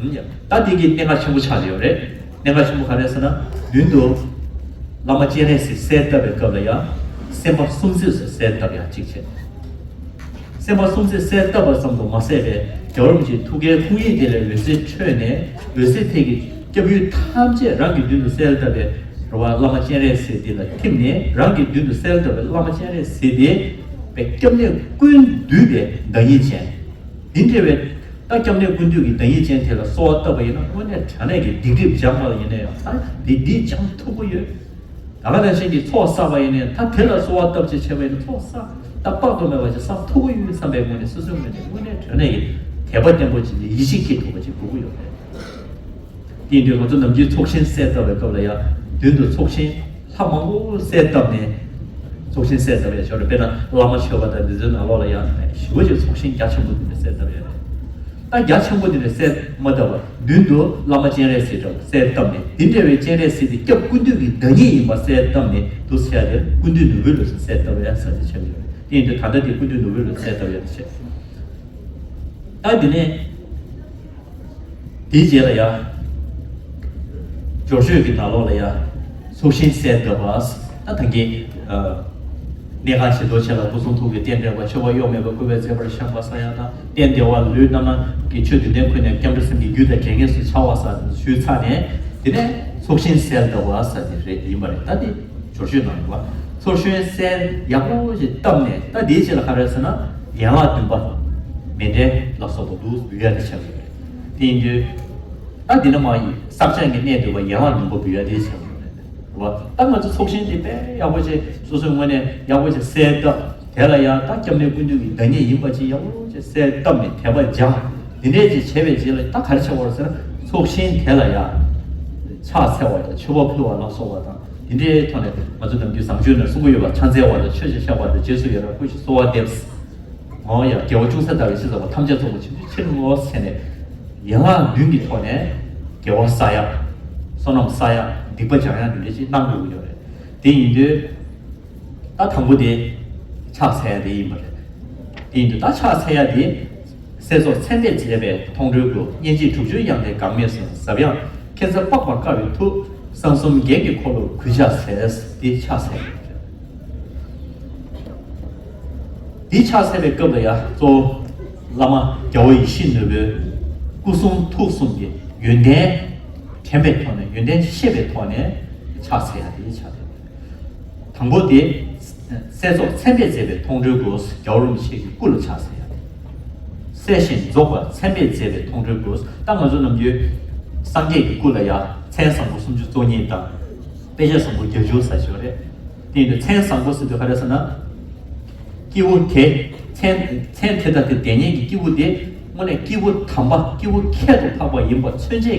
ཡ། ད་འདི་གི་གནད་འགག་ཆེན་པོ་ཆགས་ཡོད་རེད། གནད་འགག་ཆེན་པོ་ག་རེ་ཟེར་ན། མདུན་དུ་བླ་མ་སྤྱན་རས་གཟིགས་གསལ་བཏབ་པའི་སྐབས་ལ་ཡང་སེམས་དཔའ་གསུམ་གཟིགས་སུ་གསལ་བཏབ་ཡ་གཅིག་བྱས། སེམས་དཔའ་གསུམ་གཟིགས་གསལ་བཏབ་པ་ཙམ་དུ་མ་ཟད་པའི་རྒྱལ་བ་རིན་པོ་ཆེའི་ཐུགས་ཀའི་ཧཱུྃ་ཡིག་དེ་ལས་འོད་ཟེར་འཕྲོས་ནས། འོད་ཟེར་དེ་གིས་སྐྱབས་ཡུལ་ཐམས་ཅད་རང་གི་མདུན་དུ་གསལ་བཏབ་པའི་རེད་བ། བླ་མ་སྤྱན་རས་གཟིགས་དེ་ལ་ཐིམ་ནས། རང་གི་མདུན་དུ་གསལ་བཏབ་པའི་བླ་མ་སྤྱན་རས་གཟིགས་དེ་པའི་སྐྱབས་གནས་ཀུན་འདུས་པའི་བདག་ཉིད་ཅན། འདི་འདྲ་བའི་ད་སྐྱབས་གནས་ཀུན་འདུས་ཀྱི་བདག་ཉིད་ཅན་དེ་ལ་གསོལ་བ་བཏབ་པ་ཡིན་ན། དངོས་གནས་དྲང་གནས་ཀྱི་སྡིག་སྒྲིབ་སྦྱངས་པ་ཡིན་ན་ཡང་། ད་འདི་འདི་སྦྱང་ཐུབ་ཀྱི་ཡོད། ད་ག་ནང་བཞིན་གྱི་ཚོགས་བསགས་པ་ཡིན་ནའི། ད་དེ་ལ་གསོལ་བ་བཏབ་ཅེས་བྱས་པ་ཡིན་ན། ཚོགས་བསགས། ད་དཔག་ཏུ་མེད་པ་ཅིག་བསགས་ཐུབ་ཀྱི་ཡོད་བསམ་པའི་ངོས་ནས། སོ་སོའི་ངོས་ནས་དངོས་གནས་དྲང་གནས་ཀྱི་དད་པ་བརྟན་པོ་ཅིག་གིས་ཡིད་ཆེས་སྐྱེ་ཐུབ་པ་ཅིག་དགོས་ཀྱི་ཡོད་རེད། དེ་ཡིན་དུས་ང་ཚོ་ནམ་རྒྱུན་ཚོགས་ཞིང་གསལ་བཏབ་པའི་སྐབས་ལ་ཡང་། མདུན་དུ་ཚོགས་ཞིང་ལྷ་མང་པོ་གསལ་བཏབ་ནས་ཚོགས་ཞིང་གསལ་བཏབ་ཡ་ཞོར་རེད། དཔེར་ན་བླ་མ་མཆོད་པ་དང་འདི་ཚོའི་ནང་ལོགས་ལ་ཡང་ཞེ་པོ་ཅིག་ཚོགས་ཞིང་རྒྱ་ཆེན་པོ་འདི་འདྲ་གསལ་བཏབ་ཡ་རེད། ད་རྒྱ་ཆེན་པོ་འདི་འདྲ་གསལ་མ་བཏབ་པར། མདུན་དུ་བླ་མ་སྤྱན་རས་གཟིགས་འདྲ་བོ་གསལ་བཏབ་ནས། འདི་འདྲ་བའི་སྤྱན་རས་གཟིགས་དེ་སྐྱབས་ཀུན་འདུས་ཀྱི་བདག་ཉིད་ཡིན་པ་གསལ་བཏབ་ནས། འདུག་སེ་བྱས་ཏེ་ཀུན་འདུས་ནོར་བུའི་ལུགས་སུ་གསལ་བཏབ་ཡ་ཟེར་ཏེ་ཆགས་ཡོད་རེད། དེ་ཡིན་དུས་ད་ལྟ་དེ་ཀུན་འདུས་ནོར་བུའི་ལུགས་སུ་གསལ་བཏབ་ཡ་དེ་བྱས། ད་དེ་ནས། དེའི་རྗེས་ལ་ཡ། སྦྱོར་ཆོས་ཀྱི་ནང་ལོགས་ལ་ཡ། ཚོགས་ཞིང་གསལ་བཏབ་པ། ད་ད་གིན། ཨ། གནས་ཁང་བཞི་མདོ་ཆེ་ལ་སྐུ་གསུང་ཐུགས་ཀྱི་རྟེན་འབྲེལ་བ། མཆོད་པ་གཡོ་མེད་པ་བསྐུལ་བའི་མཛད་པར་བཤམས་པ་ཟེར་ཡ་དང་། རྟེན་བདེ་བ་ལུས་རྣམ་སྣང་གི་ཆོས་བདུན་ལྡན་ཀུན་ནས་སྐྱབས་འགྲོའི་སེམས་ཀྱི་རྒྱུ་དང་འབྲེལ་ངེས་སུ་འཆར་བ་ཟེར་ཞུས་ཚར་ནས། དེ་ནས་ཚོགས་ཞིང་གསལ་བཏབ་པ་ཟེར་དེ་རེད། ཡིན་པ་རེད། ད་དེ་སྦྱོར་ཆོས་ནང་ཡོད་པ། ཚོགས་ཞིང་གསལ་ཡག་པོ་ཞིག་བཏབ་ནས། ད་དེའི་རྗེས་ལ་ག་རེ་ཟེར་ན། ཡན་ལག་བདུན་པ། མཎྜལ་ལ་སོགས་པ་འདུག་འབུལ་ཡ་དེ་ཆགས་ཡོད་རེད། དེ་ཡིན་དུས། ད་འདི་ན་མ་ཡིན། བསགས་སྦྱང་གི་གནད་འདུས་པ་ཡན་ལག་བདུན་པ་འབུལ་ཡ་དེ་ཆགས་ཡོད་རེད། རེད་བ། ད་ང་ཚོ་ཚོགས་ཞིང་དེ་དཔེ་ཡག་པོ་ཅིག་སོ་སོའི་ངོས་ནས་ཡག་པོ་ཅིག་གསལ་བཏབ། དེ་ལ་ཡང་ད་སྐྱབས་གནས་ཀུན་འདུས་ཀྱི་བདག་ཉིད་ཡིན་པ་ཅིག་ཡག་པོ་ཅིག་གསལ་བཏབ་ནས་དད་པ་སྦྱངས། འདི་འདྲས་ཅིག་བྱས་པའི་རྗེས་ལ་ད་ག་རེ་བྱེད་དགོས་རེད་ཟེར་ན། ཚོགས་ཞིང་དེ་ལ་ཡང་ཕྱག་འཚལ་བ་དང་མཆོད་པ་ཕུལ་བ་ལ་སོགས་པ་དང་། འདི་འདྲའི་ཐོག་ནས་ང་ཚོ་ནམ་རྒྱུན་བཟང་སྤྱོད་ནང་གསུང་གི་ཡོད་པ། ཕྱག་འཚལ་བ་དང་མཆོད་ཅིང་བཤགས་པ་དང་། རྗེས་སུ་ཡི་རང་བསྐུལ་ཞིང་གསོལ་བ་འདེབས། འོ་ཡ། དགེ་བ་ཅུང་ཟད་ལྟ་བའི་ཕྱིར་ཟེར་བ། ཐམས་ཅད་རྫོགས་པའི་བྱང་ཆུབ་ཕྱིར་བསྔོ་ཟེར་ནས། ཡན་ལག་བདུན་གྱི་ཐོག་ནས་དགེ་བ་བསགས་ཡ། བསོད་ནམས་བསགས་ཡ། སྡིག་པ་སྦྱང་ཡ། འདི་འདྲ་ཅིག་གནང་དགོས་ཀྱི་ཡོད་རེད། དེ་ཡིན་དུས། ད་དང་པོ་དེ་ཕྱག་འཚལ་ཡ་དེ་ཡིན་པ་རེད། དེ་ཡིན་དུས་ད་ཕྱག་འཚལ་ཡ་དེ་ སྲས་མཚོ་མཚན་དཔེས་མཛད་པའི་མཐོང་གྲོལ་སྐུ། སྙན་བརྒྱུད་དྲུག་ཅུའི་དབྱངས་ལྡན་འགག་མེད་གསུང་། ཟབ་ཡངས་མཁྱེན་བརྩེ་དཔག་པར་དཀའ་བའི་ཐུགས། གསང་གསུམ་རྒྱན་གྱི་འཁོར་ལོར་གུས་ཕྱག་འཚལ། འདི་ཕྱག་འཚལ། འདི་ཕྱག་འཚལ་བའི་སྐབས་ལ་ཡང་གཙོ་བོ་བླ་མ་རྒྱལ་བ་ཡིད་བཞིན་ནོར་བུའི་སྐུ་གསུང་ཐུགས་གསུམ་གྱི་ཡོན་ཏན་དྲན་པའི་ཐོག་ནས། ཡོན་ཏན་ཤེས་པའི་ཐོག་ནས་ཕྱག་འཚལ་ཡ་དེ་ཕྱག་འཚལ། དང་པོ་དེ། སྲས་མཚོ་མཚན་དཔེས་མཛད་པའི་མཐོང་གྲོལ་སྐུ། རྒྱལ་བ་རིན་པོ་ཆེ་གི་སྐུ་ལ་ཕྱག་འཚལ་ཡ། སྲས་ཞིང་རྫོགས་པ་མཚན་དཔེས་མཛད་པའི་མཐོང་གྲོལ་སྐུ། ད་ང་ཚོ་ནམ་རྒྱུན་སངས་རྒྱས་ཀྱི་སྐུ་ལ་ཡང་མཚན་བཟང་པོ་སུམ་ཅུ་རྩ་གཉིས་དང་། དཔེ་བྱད་བཟང་པོ་བརྒྱད་ཅུ་ཟེར་ཞིག་ཡོད་རེད། དེ་ཡིན་དུས་མཚན་བཟང་པོ་ཟེར་དུས་ག་རེ་ཟེར་ན། སྐྱེས་བུ་དེ། མཚན། མཚན་དེ་དང་དེ་དེ་ཉིད་ཀྱི་སྐྱེས་བུ་དེ་དངོས་གནས་སྐྱེས་བུ་དམ་པ། སྐྱེས་བུ་ཁྱད་དུ་འཕགས་པ་ཡིན་པ་མཚོན་བྱེད་ཀྱི་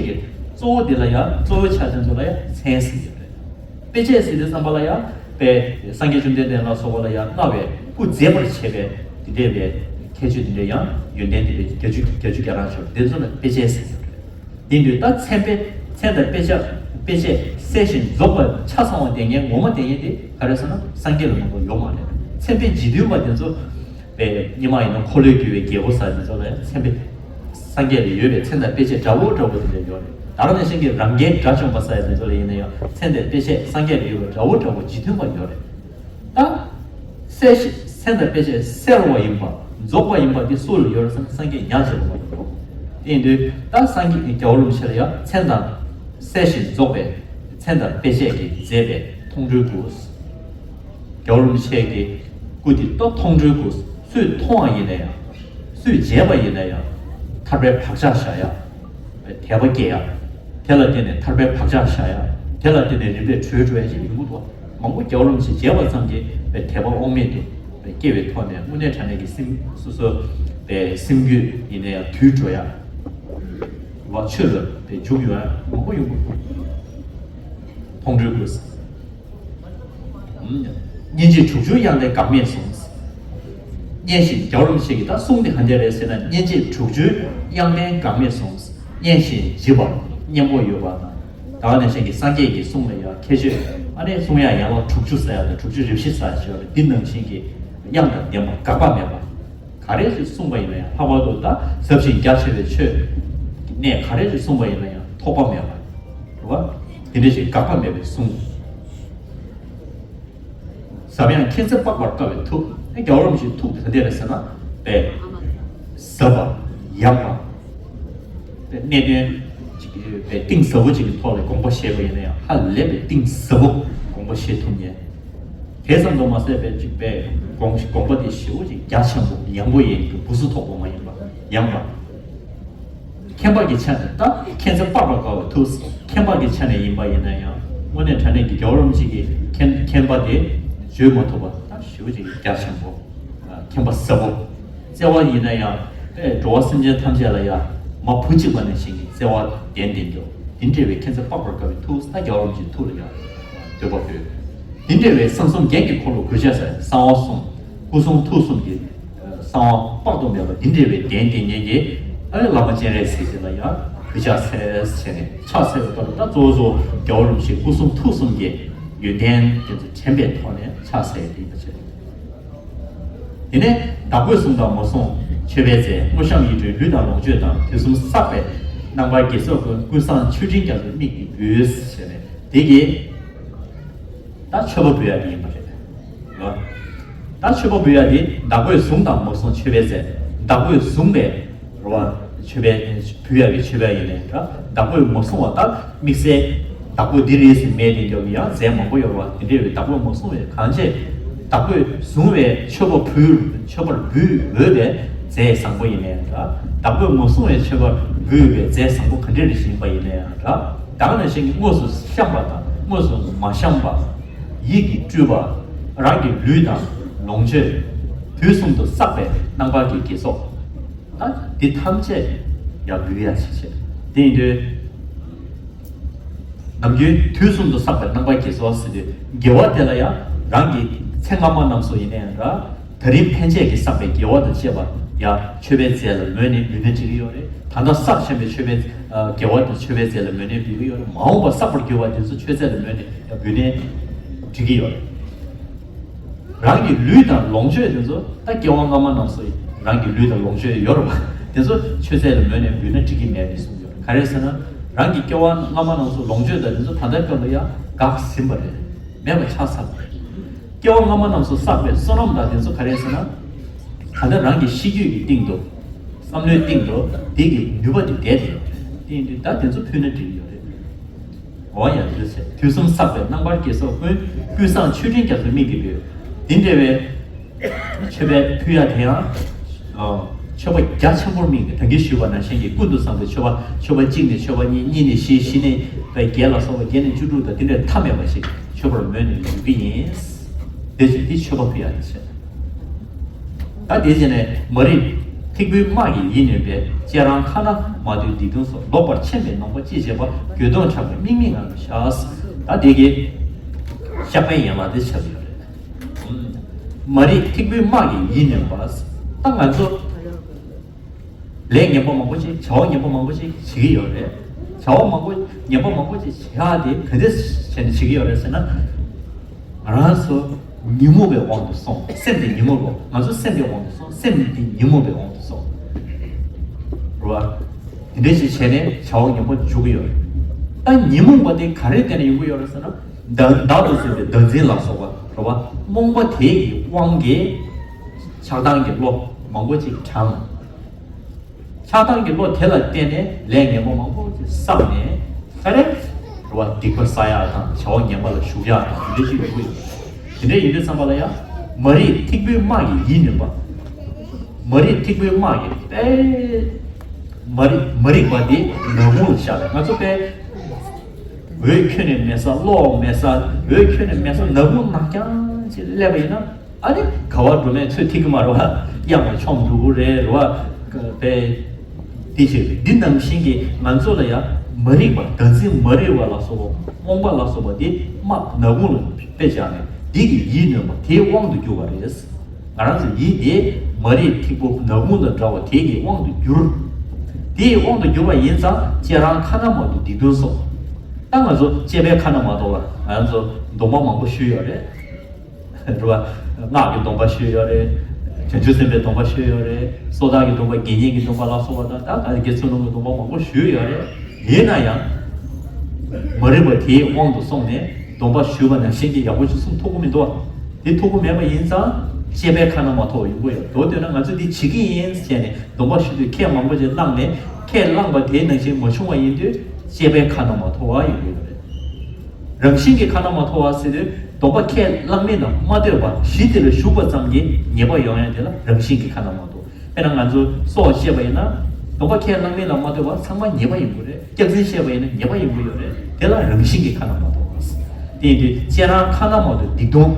གཙོ་བོ་དེ་ལ་ཡང་། གཙོ་བོའི་ཆ་ཅན་ཚོ་ལ་ཡང་མཚན་ཟེར་གྱི་རེད། དཔེ་བྱད་ཟེར་དུས་ཙམ་པ་ལ་ཡང་དཔེ་སངས་རྒྱས་བཅོམ་ལྡན་འདས་ལ་སོགས་པ་ལ་ཡང་སྔ་བའི་སྐུ་མཛེས་པར་བྱེད་པའི་དེ་འདྲའི་བའི་ཁྱད་ཆོས་དེ་འདྲ་ཡང་ཡོན་ཏན་དེ་འདྲའི་བརྒྱད་ཅུ་བརྒྱད་ཅུ་གྱ་གྲངས་ཤིག་ཡོད། དེ་ཚོ་ལ་དཔེ་བྱད་ཟེར་གྱི་རེད། དེ་དུས་ད་མཚན་དཔེ། མཚན་དང་དཔེ་བྱད། དཔེ་བྱད་སྲས་ཞིང་རྫོགས་པ་ཆ་ཚང་བ་དེ་ངའི་ངོ་མ་དེ་ངའི་དེ་ག་རེ་ཟེར་ན་སངས་རྒྱས་ལ་མ་གཏོགས་ཡོད་མ་རེད། མཚན་དཔེ་རྗེས་མཐུན་པ་དེ་ཚོ་དཔེ་སྔོན་མ་ཡིན་ན་འཁོར་ལོས་སྒྱུར་བའི་རྒྱལ་པོ་ཟེར་དེ་ཚོ་ལ་མཚན་དཔེ། སངས་རྒྱས་ལ་ཡོད་པའི་མཚན་དང་དཔེ་བྱད་འདྲ་བོ་འདྲ་བོ་དེ་འདྲ་ཡོད་རེད། ད་ག་ནང་བཞིན་གྱི་རང་རྒྱལ་དགྲ་བཅོམ་པ་ཟེར་དེ་ཚོ་ལ་ཡིན་ན་ཡང་མཚན་དང་དཔེ་བྱད་སངས་རྒྱས་ལ་ཡོད་པ་འདྲ་བོ་འདྲ་བོ་རྗེས་མཐུན་པ་ཡོད་རེད། ད། སྲས་ཞིང་། མཚན་དང་དཔེ་བྱད་གསལ་བ་ཡིན་པ། རྫོགས་པ་ཡིན་པ་འདི་སུ་ལ་ཡོད་རེད་ཟེར་ན་སངས་རྒྱས་ཉག་གཅིག་ལ་མ་གཏོགས། དེ་ཡིན་དུས་ད་སངས་རྒྱས་རྒྱལ་བ་རིན་པོ་ཆེ་ལ་ཡང་མཚན་དང་། སྲས་ཞིང་རྫོགས་པའི་མཚན་དང་དཔེ་བྱད་ཀྱིས་མཛད་པའི་མཐོང་གྲོལ་སྐུ། རྒྱལ་བ་རིན་པོ་ཆེ་གི་སྐུ་འདི་ད་མཐོང་གྲོལ་སྐུ། སུས་མཐོང་བ་ཡིན་ན་ཡང་། སུས་མཇལ་བ་ཡིན་ན་ཡང་། ཐར་པའི་བག་ཆགས་བཞག་ཡ། དད་པ་སྐྱེ་ཡ། དེ་ལ་བརྟེན་ནས་ཐར་པའི་བག་ཆགས་བཞག་ཡ། དེ་ལ་བརྟེན་ནས་རིམ་པས་གྲོལ་འགྲོ་ཡ་ཞིག་ཡོང་གི་འདུག་མང་པོ་རྒྱལ་བ་རིན་པོ་ཆེ་མཇལ་བ་ཙམ་གྱིས་དད་པ་དབང་མེད་དུ་སྐྱེ་བའི་ཐོག་ནས་དངོས་གནས་དྲང་གནས་ཀྱི་སེམས། སོ་སོ་པའི་སེམས་རྒྱུད་ཡིན་ན་ཡང་དུད་འགྲོ་ཡ། བ་ཆོས་ལ་པའི་འཇུག་ཡོང་ཡ་མང་པོ་ཡོང་གི་འདུག་མཐོང་གྲོལ་སྐུ། སྙན་བརྒྱུད་དྲུག་ཅུའི་དབྱངས་ལྡན་འགག་མེད་གསུང་། སྙན་ཞིང་། རྒྱལ་བ་རིན་པོ་ཆེ་གི་ད་གསུང་དེ་ག་འདྲ་རེད་ཟེར་ན། སྙན་བརྒྱུད་དྲུག་ཅུའི་དབྱངས་ལྡན་འགག་མེད་གསུང་། སྙན་ཞིང་ལྗིད་པ། སྙན་པོ་ཡོད་པ་དང་། ད་ག་ནང་བཞིན་གྱི་སངས་རྒྱས་ཀྱི་གསུང་ལ་ཡང་ཁྱད་ཆོས། ཨ་ནི་གསུང་ཡང་ཡན་ལག་དྲུག་ཅུ་ཟེར་ཡ་དང་དྲུག་ཅུ་རེ་བཞི་ཟེར་ཡ་ཞིག་ཡོད་རེད། འདི་ནང་བཞིན་གྱི་དབྱངས་དང་ལྡན་པ། འགག་པ་མེད་པ། ག་རེ་ཞིག་གསུངས་པ་ཡིན་ན་ཡང་། ལྷག་པར་དུ་ད་ཟབ་ཞིང་རྒྱ་ཆེ་བའི་ཆོས་ཀྱི་གནད་ག་རེ་ཞིག་གསུངས་པ་ཡིན་ན་ཡང་ཐོགས་པ་མེད་པ། རེད་བ། དེ་འདྲ་ཞིག་འགག་པ་མེད་པའི་གསུང་། ཟབ་ཡངས་མཁྱེན་བརྩེ་དཔག་པར་དཀའ་བའི་ཐུགས། ཨེ། རྒྱལ་བ་རིན་པོ་ཆེའི་ཐུགས་དེ་ག་འདྲ་རེད་ཟེར་ན། དཔེ་ཟབ་པ། ཡངས་པ། དཔེ་གནད་དོན་ཅིག་གི་དཔེ་གཏིང་ཟབ་པོ་ཅིག་གི་ཐོག་ལ་དགོངས་པ་བཞེས་པ་ཡིན་ན་ཡང་ཧ་ལས་པའི་གཏིང་ཟབ་པོ་དགོངས་པ་བཞེས་ཐུབ་མཁན། དེ་ཙམ་དུ་མ་ཟད་པའི་ཅིག་པའི་དགོངས་དགོངས་པ་དེ་ཞེ་པོ་ཅིག་རྒྱ་ཆེན་པོ་ཡངས་པོ་ཡིན་གྱི། སྦུ་སུ་དོག་པོ་མ་ཡིན་པ། ཡངས་པ། མཁྱེན་པ་གི་ཆ་ནས། ད་མཁྱེན་བརྩེ་དཔག་པར་དཀའ་བའི་ཐུགས། མཁྱེན་པ་གི་ཆ་ནས་ཡིན་པ་ཡིན་ན་ཡང་། དངོས་གནས་དྲང་གནས་ཀྱི་རྒྱལ་བ་རིན་པོ་ཆེ་གི་མཁྱེན་མཁྱེན་པ་དེ་བརྗོད་མ་ཐུབ་པ། ད་ཞེ་པོ་ཅིག་རྒྱ་ཆེན་པོ། མཁྱེན་པ་ཟབ་པོ། བརྩེ་བ་ཡིན་ན་ཡང་། ཨེ། འགྲོ་བ་སེམས་ཅན་ཐམས་ཅད་ལ་ཡང་མ་བུ་གཅིག་པ་ནང་བཞིན་གྱི་བརྩེ་བ་ལྡན་ལྡན་རྒྱུ། དེ་འདྲ་བའི་མཁྱེན་བརྩེ་དཔག་པར་དཀའ་བའི་ཐུགས། ད་རྒྱལ་བ་རིན་པོ་ཆེའི་ཐུགས་ལ་ཡང་འདོད་པ་ཕུལ། དེ་འདྲ་བའི་གསང་གསུམ་རྒྱན་གྱི་འཁོར་ལོ་གུས་ཕྱག་འཚལ། གསང་བ་གསུམ། སྐུ་གསུང་ཐུགས་གསུམ་གྱི་གསང་བ་དཔག་ཏུ་མེད་པ་དེ་འདྲ་བའི་གདན་དེ་ཉིད་ཀྱི། ཨ་ནི་བླ་མ་སྤྱན་རས་གཟིགས་དེ་ལ་ཡང་གུས་ཕྱག་འཚལ་བྱས་ནས་ཕྱག་འཚལ་བའི་སྐབས་ལ། ད་གཙོ་བོ་གཙོ་བོ་རྒྱལ་བ་རིན་པོ་ཆེའི་སྐུ་གསུང་ཐུགས་གསུམ་གྱི་ཡོན་ཏན་དེ་ཚོ་དྲན་པའི་ཐོག་ནས་ཕྱག་འཚལ་ཡ་དེ་ཡིན་པ་བྱས། དེ་ནས་བདག་པོས་བཟུང་དང་མ་བཟུང་མཆོད་པའི་རྫས། དངོས་བཤམས་ཡིད་སྤྲུལ་ལུས་དང་ལོངས་སྤྱོད་དང་། དུས་གསུམ་བསགས་པའི་རྣམ་པར་དགེ་ཚོགས་ཀུན། ཀུན་བཟང་མཆོད་སྤྲིན་རྒྱ་མཚོའི་མིག་གིས་འབུལ་ཟེར་ནས། དེ་གིས་ད་མཆོད་པ་འབུལ་ཡ་དེ་ཡིན་པ་རེད། ལོ། ད་མཆོད་པ་འབུལ་ཡ་དེ་བདག་པོས་བཟུང་དང་མ་བཟུང་མཆོད་པའི་རྫས། བདག་པོས་བཟུང་བའི། རེད་བ། མཆོད་པའི་འབུལ་ཡ་གི་མཆོད་པ་ཡིན་ནའི་འདྲ། བདག་པོས་མ་བཟུང་བ། ད་དམིགས་བསལ་བདག་པོ་འདི་རེད་ཟེར་མེད་དེ་འདྲ་བའི་ཡང་རྫས་མང་པོ་ཡོད་རེད་བ། དེ་འདྲ་བའི་བདག་པོས་མ་བཟུང་བའི་གང་བྱས། བདག་པོས་བཟུང་བའི་མཆོད་པ་འབུལ། མཆོད་པར་འབུལ་འོས་པའི་རྫས་བཟང་པོ་ཡིན་ནའི་འདྲ། བདག་པོས་མ་བཟུང་བའི་མཆོད་པར་འབུལ་བའི་རྫས་བཟང་པོ་ག་འདྲ་རེ་ཞིག་ཡིན་པ་ཡིན་ནའི་འདྲ། ད་ག་ནང་བཞིན་གྱི་དངོས་སུ་བཤམས་པ་དང་དངོས་སུ་མ་བཤམས་པ། ཡིད་ཀྱིས་སྤྲུལ་པ། རང་གི་ལུས་དང་ལོངས་སྤྱོད། དུས་གསུམ་དུ་བསགས་པའི་རྣམ་པར་གྱི་དགེ་ཚོགས། ད་འདི་ཐམས་ཅད་ཡང་འབུལ་ཡ་ཞིག་བྱེད། དེ་ཡིན་དུས། ནམ་རྒྱུན་དུས་གསུམ་དུ་བསགས་པའི་རྣམ་པར་དགེ་ཚོགས་ཟེར་དུས། དགེ་བ་དེ་ལ་ཡང་རང་གི་ཚེ་སྔ་མ་རྣམས་སུ་ཡིན་ནའི་འདྲ། ད་རིང་ཕན་ཆད་ཀྱི་བསགས་པའི་དགེ་བ་དང་བཅས་པ་ཡང་མཆོད་པའི་རྫས་ལ་མོས་ནས་འབུལ་ན་འགྲིག་གི་ཡོད་རེད། ད་ལྟ་བསགས་བཞིན་པའི་མཆོད་པའི་ཨ་དགེ་བ་དང་མཆོད་པའི་རྫས་ལ་མོས་ནས་འབུལ་གྱི་ཡོད་རེད། མ་འོངས་པ་བསགས་པར་གྱུར་པ་དེ་ཚོ་མཆོད་རྫས་ལ་མོས་ནས་ཡང་འབུལ་ནས་འགྲིག་གི་ཡོད་རེད། རང་གི་ལུས་དང་ལོངས་སྤྱོད་དེ་ཚོ། ད་སྐྱེ་བ་སྔ་མ་རྣམས་སུ་རང་གི་ལུས་དང་ལོངས་སྤྱོད་ཡོད་རེད་བ། དེ་ཚོ་མཆོད་རྫས་ལ་མོས་ནས་འབུལ་ན་འགྲིག་གི་མེད་པའི་གསུངས་ཡོད་རེད། ག་རེ་ཟེར་ན། རང་གི་སྐྱེ་བ་སྔ་མ་རྣམས་སུ་ལོངས་སྤྱོད་དང་དེ་ཚོ་ད་ལྟའི་སྐབས་ལ་ཡང་འགག་ཟིན་པ་རེད། མེད་པ་ཆགས་ཚར་བ་རེད། སྐྱེ་བ་སྔ་མ་རྣམས་སུ་བསགས་པའི་བསོད་ནམས་དང་དེ་ཚོ་ག་རེ་ཟེར་ན། ད་ལྟ་རང་གི་ཤེས་རྒྱུད་ཀྱི་སྟེང་དུ། བསམ་བློའི་སྟེང་དུ་དེ་གི་ནུས་པ་དེ་བསྡད་དེ་ཡོད་རེད། དེ་ཡིན་དུས་ད་དེ་ཚོ་ཕུལ་ན་འགྲིག་གི་ཡོད་རེད། འོ་ཡ། དུས་ཚེ་དུས་གསུམ་བསགས་པའི་རྣམ་པར་དགེ་སོགས་ཀུན། ཀུན་བཟང་མཆོད་སྤྲིན་རྒྱ་མཚོའི་མིག་གིས་འབུལ། དེ་འདྲ་བའི་མཆོད་པའི་ཕུལ་ཡ་དེ་ཡང་། ཨ། མཆོད་པ་རྒྱ་ཆེན་པོར་དམིགས་ནས། ད་གིན་ཞུས་པ་ནང་བཞིན་གྱི་ཀུན་ཏུ་བཟང་པོའི་མཆོད་པ། མཆོད་པ་གཅིག་ནས་མཆོད་པ་གཉིས། གཉིས་ནས་བཞི། བཞི་ནས་བརྒྱད་ལ་སོགས་པ། བརྒྱད་ནས་བཅུ་དྲུག་དང་དེ་འདྲའི་མཐའ་མེད་པ་ཞིག་མཆོད་པར་མོས་ནས་འབུལ་གྱི་ཡིན། དེ་བཞིན་དེ་མཆོད་པ་ཕུལ་ཡ་དེ་བྱས། ད་དེ་བྱས་ནས་མ་རིག་ཐིགས་པོའི་དམག་གིས་ཡིད་གནོན་པའི། སྤྱན་རང་ཁ་ན་མ་ཐོའི་སྡིག་ལྟུང་སོགས། ལོག་པར་འཕྱན་པའི་ནོངས་པ་ཅི་བྱེད་པ། འགྱོད་གདུང་ཕྲག་དོག་དམིགས་མེད་ངང་དུ་བཤགས། ད་དེ་གི་བཤགས་པའི་ཡན་ལག་དེ་ཆགས་ཡོད་རེད། མ་རིག་ཐིགས་པོའི་དམག་གིས་ཡིད་གནོན་པ། ད་ང་ཚོ་ལས་ངན་པ་མང་པོ་ཅིག་བྱ་བ་ངན་པ་མང་པོ་ཅིག་བྱེད་ཀྱི་ཡོད་རེད། བྱ་བ་མང་པོ་ངན་པ་མང་པོ་ཅིག་བྱེད་ཡག་དེ་ག་འདྲས་བྱས་ནས་བྱེད་ཀྱི་ཡོད་རེད་ཟེར་ན། ང་རང་ཚོ་ཉོན་མོངས་པའི་དབང་དུ་སོང་། སེམས་དེ་ཉོན་མོངས་པའི། ང་ཚོ་སེམས་དེའི་དབང་དུ་སོང་། སེམས་དེ་ཉོན་མོངས་པའི་དབང་དུ་སོང་། རེད་བ། དེ་འདྲ་ཞིག་བྱས་ནས་བྱ་བ་ངན་པ་འཇུག་གི་ཡོད་རེད། ད་ཉོན་མོངས་པ་དེ་ག་རེ་བརྟེན་ནས་ཡོང་གི་ཡོད་རེད་ཟེར་ན། བདག་བདག་ཏུ་བཟུང་བའི་བདག་འཛིན་ལ་སོགས་པ་རེད་བ། རྨོངས་པ་དེ་ཡི་དབང་གིས་ཆགས་སྡང་གི་བློ་མང་པོ་ཅིག་དྲངས། ཆགས་སྡང་གི་བློ་དེ་ལ་བརྟེན་ནས་ལས་ངན་པ་མང་པོ་ཅིག་བསགས་ནས། ཧ་རེ། རེད་བ། སྡིག་པ་བསགས་ཡག་དང་བྱ་བ་ངན་པ་ལ་ཞུགས་ཡག་དང་དེ་འདྲ་ཞིག་ཡོང་གི་ཡོད་རེད། དེ་འདྲ་ཡིན་དུས་ཙམ་པ་ལ་ཡང་། མ་རིག་ཐིགས་པོའི་དམག་གིས་ཡིད་གནོན་པ། མ་རིག་ཐིགས་པོའི་དམག་གིས་དཔེ། མ་རིག་མ་རིག་པ་དེ་ནག་ཁུང་ལ་བཞག་པས། ང་ཚོ་དཔེ་འོད་ཁྱོན་ནས་མེད་ས། གློག་མེད་ས། འོད་ཁྱོན་ནས་མེད་ས། ནག་ཁུང་ནག་རྐྱང་ཅིག་སླེབས་པ་ཡིན་ན། ཨ་ནི་ག་བར་འགྲོ་མེད་ཚོད་ཐིག་གི་མ་རེད་བ། གཡང་ལ་མཆོངས་འགྲོ་གི་རེད། རེད་བ། དཔེ། དེ་ཞིག་རེད། འདི་ནང་བཞིན་གྱི་ང་ཚོ་ལ་ཡང་མ་རིག་པ། བདག་འཛིན་མ་རིག་པ་ལ་སོགས་པ། རྨོངས་པ་ལ་སོགས་པ་དེ་དམག་ནག་ཁུང་ལ་དཔེ་བཞག་ནས། འདི་གིས་ཡིད་གནོན་པ་དེའི་དབང་དུ་གྱུར་པ་རེད། ང་རང་ཚོ་ཡིད་དེ་མ་རིག་ཐིགས་པོ་ནག་ཁུང་དང་འདྲ་བ་དེ་གི་དབང་དུ་གྱུར། དེའི་དབང་དུ་གྱུར་པ་ཡིན་ཙང་སྤྱན་རང་ཁ་ན་མ་ཐོའི་སྡིག་ལྟུང་སོགས། ད་ང་ཚོ་སྤྱན་རས་ཁ་ན་མ་ཐོ་བ། ང་ཚོ་སྡོམ་པ་མང་པོ་ཞུས་ཡོད་རེད། རེད་བ། སྔགས་ཀྱི་སྡོམ་པ་ཞུས་ཡོད་རེད། བྱང་ཆུབ་སེམས་དཔའི་སྡོམ་པ་ཞུས་ཡོད་རེད། སོ་ཐར་གྱི་སྡོམ་པ། དགེ་བསྙེན་གྱི་སྡོམ་པ་ལ་སོགས་པ་དང་། ད་ག་དགེ་ཚུལ་སློང་གི་སྡོམ་པ་མང་པོ་ཞུས་ཡོད་རེད། ཡིན་ན་ཡང་། མ་རིག་པ་དེའི་དབང་དུ་སོང་ནས་སྡོམ་པ་ཞུས་པ་ནང་བཞིན་གྱི་ཡག་པོ་ཞིག་སྲུང་ཐུབ་ཀྱི་མི་འདུག་བ། དེ་ཐུབ་ཀྱི་མེད་པ་ཡིན་ཙང་སྤྱན་རས་ཁ་ན་མ་ཐོ་བ་ཡོང་གི་ཡོད། མདོར་བསྡུས་ན་ང་ཚོས་འདི་བྱེད་ཀྱི་ཡིན་ཟེར་ནས་སྡོམ་པ་ཞུ་དུས་ཁས་མང་པོ་ཅིག་བླངས་ནས། ཁས་བླངས་པ་དེའི་ནང་བཞིན་མ་བྱུང་བ་ཡིན་དུས་སྤྱན་རས་ཁ་ན་མ་ཐོ་བ་ཡོང་གི་ཡོད་རེད། རང་བཞིན་གྱིས་ཁ་ན་མ་ཐོ་བ་ཟེར་དུས། སྡོམ་པ་ཁས་བླངས་མིན་ལ་མ་ལྟོས་པར་གཞི་དེ་ལ་ཞུགས་པ་ཙམ་གྱིས་ཉེས་པ་ཡོང་ཡ་དེ་ལ་རང་བཞིན་གྱིས་ཁ་ན་མ་ཐོ། དཔེར་ན་ང་ཚོ་སྲོག་བཅད་པ་ཡིན་ན། སྡོམ་པ་ཁས་བླངས་མིན་ལ་མ་ལྟོས་པར་ཚང་མ་ཉེས་པ་ཡིན་དགོས་རེད། སྐྱག་རྫུན་བཤད་པ་ཡིན་ན་ཉེས་པ་ཡིན་དགོས་ཡོད་རེད། དེ་ལ་རང་བཞིན་གྱིས་ཁ་ན་མ་ཐོ་བ། དེ་ཡིན་དུས་སྤྱན་རང་ཁ་ན་མ་ཐོའི་སྡིག་ལྟུང་།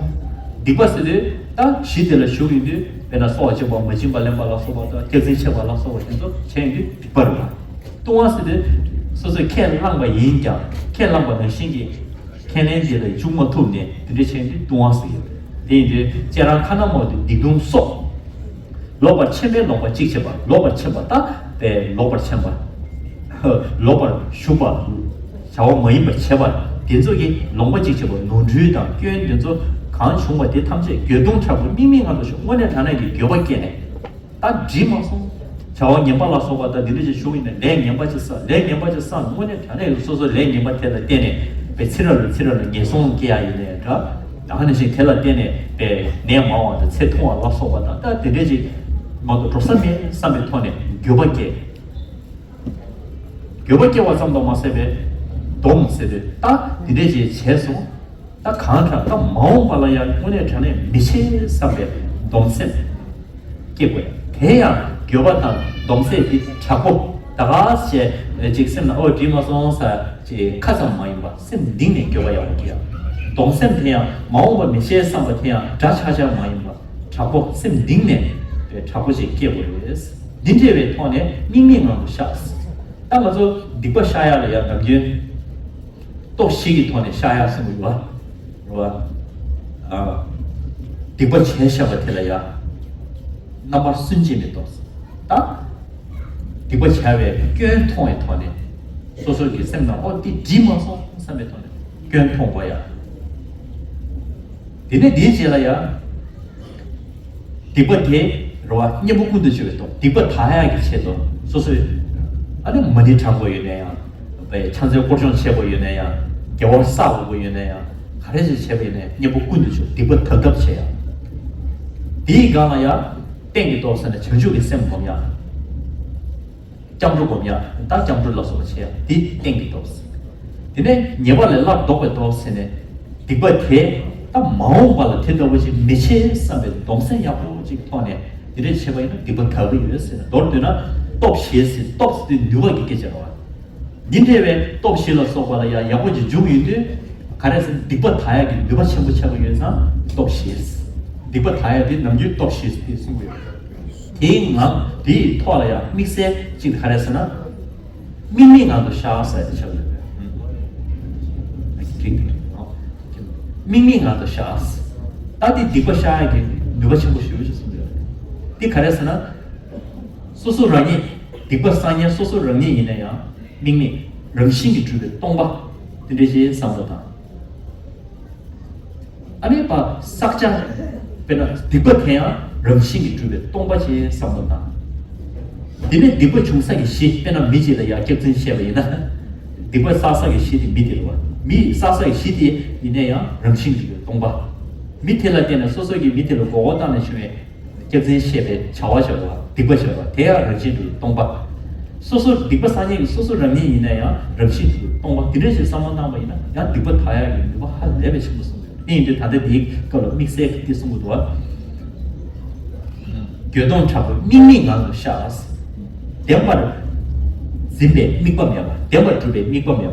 སྡིག་པ་ཟེར་དུས་ད་གཞི་དེ་ལ་ཞུགས་ཡིན་དུས། དཔེར་ན་སྲོག་བཅད་པ། མ་བྱིན་པ་ལེན་པ་ལ་སོགས་པ་དང་། སྐྱག་རྫུན་བཤད་པ་ལ་སོགས་པ་དེ་ཚོ་བྱས་ཡིན་དུས་སྡིག་པ་རེད་པ། ལྟུང་བ་ཟེར་དུས་སོ་སོས་ཁས་བླངས་པ་ཡིན་ཀྱང་ཁས་བླངས་པ་ནང་བཞིན་གྱི་ཁས་ལེན་དེ་ལ་འཇུག་མ་ཐུབ་ནས་དེ་འདྲ་བྱས་ཡིན་དུས་ལྟུང་བ་ཟེར་གྱི་ཡོད་རེད། དེ་ཡིན་དུས་སྤྱན་རང་ཁ་ན་མ་ཐོའི་སྡིག་ལྟུང་སོགས། ལོག་པར་འཕྱན་པས་ལོག་པ་གཅིག་བྱེད་པ། ལོག་པར་འཕྱན་པ་ད་དཔེ་ལོག་པར་འཕྱན་པ། ལོག་པར་ཞུགས་པ། བྱ་བ་མ་ཡིན་པ་བྱེད་པ། དེ་ཚོ་གི་ལོག་པ་གཅིག་བྱེད་པ། ནོར་འཁྲུལ་དང་སྐྱོན་དེ་ཚོ་གང་བྱུང་བ་དེ་ཐམས་ཅད་འགྱོད་གདུང་ཕྲག་དོག་དམིགས་མེད་ངང་དུ་བཤགས། དངོས་གནས་དྲང་གནས་ཀྱི་འགྱོད་པ་སྐྱེས་ནས། ད་འགྲིག་མ་སོང་། བྱ་བ་ངན་པ་ལ་སོགས་པ་དང་འདི་འདྲ་ཞིག་ཞུགས་ཡིན་ན། ལས་ངན་པ་ཅིག་བསགས། ལས་ངན་པ་ཅིག་བསགས་ན་དངོས་གནས་དྲང་གནས་སོ་སོ་ལས་ངན་པ་དེ་ལ་བརྟེན་ནས་དཔེ་ཚེ་རབས་ལ་ཚེ་རབས་ལ་ངན་སོང་སྐྱེ་ཡ་ཡིན་ནའི་འདྲ། ད་ནང་བཞིན་དེ་ལ་བརྟེན་ནས་དཔེ་ནད་མང་བ་དང་ཚེ་ཐུང་བ་ལ་སོགས་པ་དང་། ད་དེ་འདྲ་ཅིག་མ་གཏོགས་འགྲོ་ས་མེད་བསམ་པའི་ཐོག་ནས་འགྱོད་པ་སྐྱེ། འགྱོད་པ་སྐྱེ་བ་ཙམ་དུ་མ་ཟད་པའི་སྡོམ་ཟེར་དུས་ད་དེ་འདྲ་ཅིག་བྱས་སོང་། ད་གང་དྲག་ད་མ་འོངས་པ་ལ་ཡང་དངོས་གནས་དྲང་གནས་མི་བྱེད་བསམ་པའི་སྡོམ་སེམས་སྐྱེ་དགོས། དེ་ཡང་འགྱོད་པ་དང་སྡོམ་སེམས་དེ་དྲག་པོ་ད་ག་ཞེས་ཅིག་སེམས་ནང་ཨོ་འགྲིག་མ་སོང་ཟེར་ཅིག་ཁ་ཙམ་མ་ཡིན་པ་སེམས་གཏིང་ནས་འགྱོད་པ་ཡག་པོ་སྐྱེ་ཡ། སྡོམ་སེམས་དེ་ཡང་མ་འོངས་པ་མི་བྱེད་བསམ་པ་དེ་ཡང་འདྲ་ཆགས་ཆགས་མ་ཡིན་པ་དྲག་པོ་སེམས་གཏིང་ནས་དྲག་པོ་ཞིག་སྐྱེ་དགོས་རེད། འདི་འདྲ་བའི་ཐོག་ནས་དམིགས་མེད་ངང་དུ་བཤགས། ད་ང་ཚོ་སྡིག་པ་བཤགས་ཡ་ལ་ཡང་ནམ་རྒྱུན་སྟོབས་བཞི་གི་ཐོག་ནས་བཤགས་ཡ་གསུངས་ཡོད་པ། རེད་བ། ཨ། སྡིག་པ་བྱས་བཞག་པ་དེ་ལ་ཡང་རྣམ་པར་སུན་འབྱིན་པའི་སྟོབས། ད་སྡིག་པ་བྱས་པའི་སྐྱོན་མཐོང་བའི་ཐོག་ནས་སོ་སོ་གི་སེམས་ནང་ཨོ་འདི་འགྲིག་མ་སོང་བསམ་པའི་ཐོག་ནས་སྐྱོན་མཐོང་དགོས་ཡ། དེ་ནས་དེའི་རྗེས་ལ་ཡང་སྡིག་པ་དེ་ རེད་བ། གཉེན་པོ་ཀུན་ཏུ་སྤྱོད་པའི་སྟོབས། སྡིག་པ་དག་ཡག་གི་ཆེད་དུ་སོ་སོས་ཨ་ནི་མ་ཎི་བགྲང་དགོས་ཡོད་ན་ཡང་། ཕྱག་འཚལ་སྐོར་སྦྱོང་བྱེད་དགོས་ཡོད་ན་ཡང་། དགེ་བ་བསགས་དགོས་ཡོད་ན་ཡང་། ག་རེ་ཞིག་བྱས་པ་ཡིན་ན་ཡང་གཉེན་པོ་ཀུན་ཏུ་སྤྱོད། སྡིག་པ་དག་ཐབས་བྱེད་ཡག་དེའི་སྒང་ལ་ཡང་རྟེན་གྱི་སྟོབས་ཟེར་ན་བྱང་ཆུབ་ཀྱི་སེམས་སྒོམ་ཡག་སྐྱབས་འགྲོ་སྒོམ་ཡག་ད་སྐྱབས་འགྲོ་ལ་སོགས་པ་བྱེད་ཡག་དེ་རྟེན་གྱི་སྟོབས། དེ་ནས་ཉེས་པ་ལས་སླར་ལྡོག་པའི་སྟོབས་ཟེར་ནས། སྡིག་པ་དེ་ད་མ་འོངས་པ་ལ་དེ་ལྟ་བུ་ཞིག་མི་བྱེད་བསམ་པའི་སྡོམ་སེམས་ཡག་པོ་ཅིག་ཐོག་ནས་དེ་འདྲ་བྱས་པ་ཡིན་ན་སྡིག་པ་དག་གི་ཡོད་ཟེར་ན། མདོར་བསྡུས་ན་སྟོབས་བཞི་ཟེར། སྟོབས་ཟེར་དུས་ནུས་པ་གི་སྐད་ཆ་རེད་བ། འདི་འདྲ་བའི་སྟོབས་བཞི་ལ་སོགས་པ་ལ་ཡང་ཡག་པོ་ཅིག་འཇུག་ཡོང་དུས། ག་རེ་ཟེར་ན་སྡིག་པ་དག་ཡག་གི་ནུས་པ་ཆེན་པོ་ཆགས་ཀྱི་ཡོད་ཙང་སྟོབས་བཞི། སྡིག་པ་དག་ཡག་དེ་ནམ་རྒྱུན་སྟོབས་བཞི་ཟེར་གསུང་གི་ཡོད། དེའི་ངང་དེའི་ཐོག་ལ་ཡང་དམིགས་བསལ་གཅིག་ག་རེ་ཟེར་ན། དམིགས་མེད་ངང་དུ་བཤགས་ཟེར་ཡག་དེ་ཆགས་ཡོད་པས། དམིགས་མེད་ངང་དུ་བཤགས། ད་དེ་སྡིག་པ་བཤགས་ཡག་གི་ནུས་པ་ཆེན་པོ་ཞེ་པོ་ཅིག་གསུངས་ཡོད། དེ་ག་རེ་ཟེར་ན། སོ་སོ་རང་ཉིད། སྡིག་པ་བསགས་མཁན་སོ་སོ་རང་ཉིད་ཡིན་ན་ཡང་དམིགས་མེད་རང་བཞིན་གྱིས་གྲུབ་པའི་སྟོང་པ་དེ་འདྲ་ཞིག་བསམ་བློ་བཏང་། ཨ་ནི་པ་བསགས་བྱ། དཔེར་ན་སྡིག་པ་དེ་ཡང་རང་བཞིན་གྱིས་གྲུབ་པའི་སྟོང་པ་ཞིག་བསམ་བློ་བཏང་། དེ་ནས་སྡིག་པ་བྱུང་ས་ཀྱི་གཞི། དཔེར་ན་མི་གཅིག་ལ་ཡང་སྐྱག་རྫུན་བཤད་པ་ཡིན་ན། སྡིག་པ་བསགས་ས་ཀྱི་གཞི་དེ་མི་དེ་རེད་བ། མི་བསགས་ས་ཀྱི་གཞི་དེ་ཡིན་ན་ཡང་རང་བཞིན་གྱིས་གྲུབ་པའི་སྟོང་པ། མི་དེ་ལ་བརྟེན་ནས་སོ་སོ་གིས་མི་དེ་ལ་མགོ་སྐོར་བཏང་ནས་བྱུང་བའི་སྐྱག་རྫུན་བཤད་པའི་བྱ་བ་བྱ་བ། སྡིག་པ་བྱ་བ་དེ་ཡང་རང་བཞིན་དུ་སྟོང་པ། སོ་སོ་སྡིག་པ་བསགས་མཁན་གྱི་སོ་སོ་རང་ཉིད་ཡིན་ན་ཡང་རང་བཞིན་དུ་སྟོང་པ། དེ་འདྲ་ཞིག་བསམ་བློ་བཏང་པ་ཡིན་ན་ཡང་སྡིག་པ་དག་ཡག་གི་ནུས་པ་ཧ་ལས་པའི་ཆེན་པོ་གསུངས་འདུག་དེ་ཡིན་དུས་ད་ལྟ་དེའི་སྐབས་ལ་དམིགས་བསལ་གྱི་དེ་གསུང་གི་འདུག་བ། འགྱོད་གདུང་དྲག་པོས་དམིགས་མེད་ངང་དུ་བཤགས། བདེན་པར་འཛིན་པའི་དམིགས་པ་མེད་པ། བདེན་པར་གྲུབ་པའི་དམིགས་པ་མེད་པ།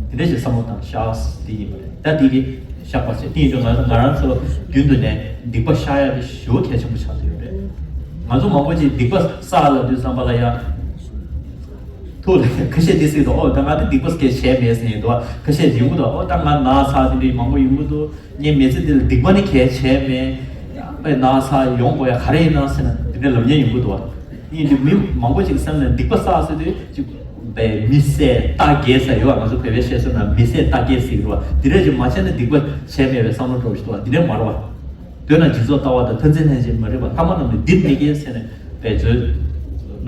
དེ་འདྲ་ཞིག་བསམ་བློ་བཏང་བཤགས་དེ་ཡིན་པ་རེད། ད་དེ་གི་བཤགས་པ་བྱས་དེ་ཡིན་དུས་ང་ང་རང་ཚོ་རྒྱུན་དུ་ནས་སྡིག་པ་བཤགས་ཡག་དེ་ཞེ་པོ་གལ་ཆེན་པོ་ཆགས་ཀྱི་ཡོད་རེད། ང་ཚོ་མང་པོ་ཅིག་སྡིག་པ་བསགས་ལབ་དུས་ཙམ་པ་ལ་ཡང་ཐུགས་ལ་ཁ་ཤས་དེ་སྲིད་དུ་ཨོ་ད་ང་དེ་སྡིག་པ་སྐད་བྱས་མེད་ཟེར་ཡིན་འདུག་ཁ་ཤས་ཡོང་གི་འདུག་ཨོ་ད་ང་ན་ཚ་དེ་འདྲའི་མང་པོ་ཡོང་གི་འདུག་ངས་མི་ཚེ་འདི་ལ་སྡིག་པ་ནི་གལ་བྱས་མེད། ཨེ་ན་ཚ་ཡོང་དགོས་ཡ་ག་རེ་ཡིན་ན་ཟེར་ན་དེ་འདྲའི་ལབ་མཁན་ཡོང་གི་འདུག་ཡིན་དུས་མི་མང་པོ་ཅིག་སེམས་ནས་སྡིག་པ་བསགས་ཟེར་དུས་ཅིག་པའི་མི་བསད་རྟ་འགེལ་ཟེར་ཡོད་པ། ང་ཚོ་བོད་པའི་བཤད་སྲོལ་ནང་མི་བསད་རྟ་འགེལ་ཟེར་གི་རེད་བ། དེ་འདྲ་ཅིག་མ་བྱས་ན་སྡིག་པ་བྱས་མེད་པའི་བསམ་བློ་འགྲོ་བཞིན་འདུག་བ། དེ་འདྲ་མ་རེད་བ། འདོད་ན་སྦྱིན་སོགས་ལྟ་བ་དང་། མཐར་འཛིན་ལྷན་ཅིག་མ་རིག་པ། ལྷག་མ་རྣམས་ནི་སྡིག་མི་དགེ་ཟེར་ནས་བའི་མཛོད།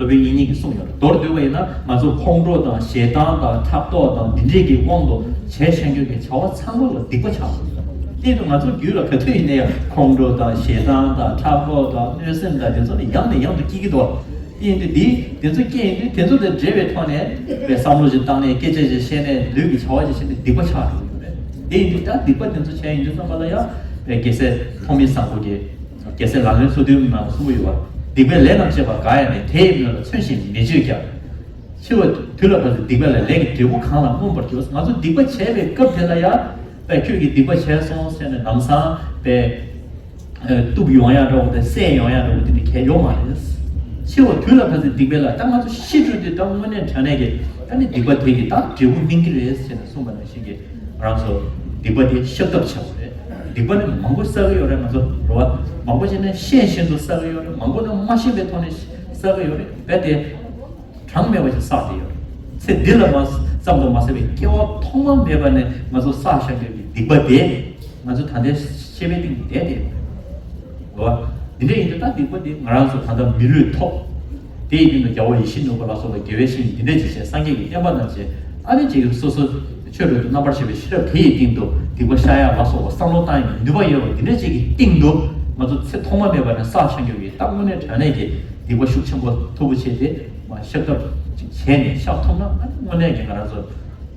སློབ་དཔོན་དབྱིག་གཉེན་གྱིས་གསུངས་ཡོད་རེད། མདོར་བསྡུས་པ་ཡིན་ན་ང་ཚོ་ཁོང་ཁྲོ་དང་ཞེ་སྡང་དང་ཕྲག་དོག་དང་འདི་འདྲས་ཀྱི་དབང་དུ་བྱས་བཞག་རྒྱུ་གི་བྱ་བ་ཚང་མ་ལ་སྡིག་པ་ཆགས་འདུག་དེ་ཡིན་དུས་ང་ཚོ་རྒྱུད་ལ་ག་དུས་ཡིན་ན་ཡང་ཁོང་ཁྲོ་དང་ཞེ་སྡང་དང་ཕྲག་དོག་དང་གནོད་སེམས་དང་དེ་ཚོ་ནི་ཡང་ནས་ཡང་དུ་སྐྱེ་གི་འདུག་དེ་ཡིན་དུས་འདི་དེ་ཚོ་སྐྱེ་ཡིན་དུས་དེ་ཚོ་དང་འབྲེལ་བའི་ཐོག་ནས་བའི་བསམ་བློ་ཞིག་བཏང་ནས་སྐད་ཆ་ཞིག་བཤད་ནས་ལུས་ཀྱི་བྱ་བ་ཞིག་བྱས་ནས་སྡིག་པ་ཆགས་འགྲོ་གི་ཡོད་རེད། དེ་ཡིན་དུས་ད་སྡིག་པ་དེ་ཚོ་བྱས་ཡིན་དུས་ཙམ་པ་ལ་ཡང་བའི་རྒྱལ་སྲས་ཐོགས་མེད་བཟང་པོ་གིས། རྒྱལ་སྲས་ལག་ལེན་སོ་བདུན་ནང་གསུངས་ཀྱི་ཡོད་པ། སྡིག་པའི་ལས་རྣམས་བྱས་པ་འགའ་ཡང་མེད། དེ་ཡི་མོད་ལ་མཚོན་ཞིང་མི་བརྗོད་ཀྱང་། འཆི་བ་དུས་ལ་བབ་སྟེ་སྡིག་པ་ལས། ལས་ཀྱི་འབྲས་བུ་གང་ལ་མངོན་པར་གྱུར། ང་ཚོ་སྡིག་པ་བྱས་པའི་སྐབས་དེ་ལ་ཡང་པས་ཁྱོད་ཀྱིས་སྡིག་པ་བྱས་སོང་ཟེར་ནས་ལམ་སང་པས་གཏུབ་ཡོང་ཡ་འདྲ་བོ་དང་བསད་ཡོང་ཡ་འདྲ་བོ་དེ་འདྲ་གལ་ཡོད་མ་རེད། འཆི་བ་དུས་ལ་བབ་སྟེ་སྡིག་པ་ལས། ད་ང་ཚོ་ཤི་འགྲོ་དུས་ད་དངོས་གནས་དྲང་གནས་ཀྱི་ད་ནི་སྡིག་པ་དེ་གི་ད་འབྲས་བུ་སྨིན་གྱི་རེད་ཟེར་ནས་གསུངས་པ་ནང་བཞིན་གྱི། ང་རང་ཚོ་སྡིག་པ་དེ་བཤགས་ཐབས་བྱ་དགོས་རེད། སྡིག་པ་ནི་མང་པོ་བསགས་ཀྱི་ཡོད་རེད། ང་ཚོ་རེད་བ། མང་པོ་ཞིག་ནི་ཤེས་བཞིན་དུ་བསགས་ཀྱི་ཡོད་རེད། མང་པོ་ནི་མ་ཤེས་པའི་ཐོག་ནས་བསགས་ཀྱི་ཡོད་རེད། རྦད་དེ་གྲངས་མེད་པ་ཞིག་བསགས་བསྡད་ཡོད་རེད། ཚེ་འདི་ལ་མ་ཙམ་དུ་མ་ཟད་པའི་སྐྱེ་བ་ཐོག་མ་མེད་པ་ནས་ང་ཚོ་བསགས་བཞག་རྒྱུ་གི་སྡིག་པ་དེ་ང་ཚོ་ད་ལྟའི་ཤེས་པའི་སྟེང་དུ་བསྡད་དེ་ཡོད་རེད། འོ། འདི་འདྲ་ཡིན་དུས་ད་སྡིག་པ་འདི་ང་རང་ཚོ་ད་ལྟ་མི་ལུས་ཐོབ། དེ་ཡི་སྟེང་དུ་རྒྱལ་བ་ཡིད་བཞིན་ནོར་བུ་ལ་སོགས་པ་དགེ་བའི་བཤེས་གཉེན་འདི་འདྲ་ཅིག་བྱས། སངས་རྒྱས་ཀྱི་བསྟན་པ་རྣམས་བྱས། ཨ་ནི་ཅིག་སོ་སོ་ཆོས་རོལ་དུ་རྣམ་པར་ཕྱིན་པའི་ཤེས་རབ་དེ་ཡི་སྟེང་དུ་སྡིག་པ་བཤགས་ཡག་ལ་སོགས་པ་བསམ་བློ་བཏང་ཡག་གི་ནུས་པ་ཡོད་པ་འདི་འདྲ་ཅིག་གི་སྟེང་དུ་ང་ཚོ་ཚེ་ཐོག་མ་མེད་པ་ནས་བསགས་བཞག་རྒྱུ་གི་ད་དངོས་གནས་དྲང་གནས་ཀྱི་སྡིག་པ་ཤུགས་ཆེན་པོ་མཐོ་པོ་བྱས་ཏེ་མ་བཤགས་ཐབས་ཅིག་བྱས་ནས་བཤགས་ཐུབ་ན། ཨ་ནི་དངོས་གནས་ཀྱི་ང་རང་ཚོ་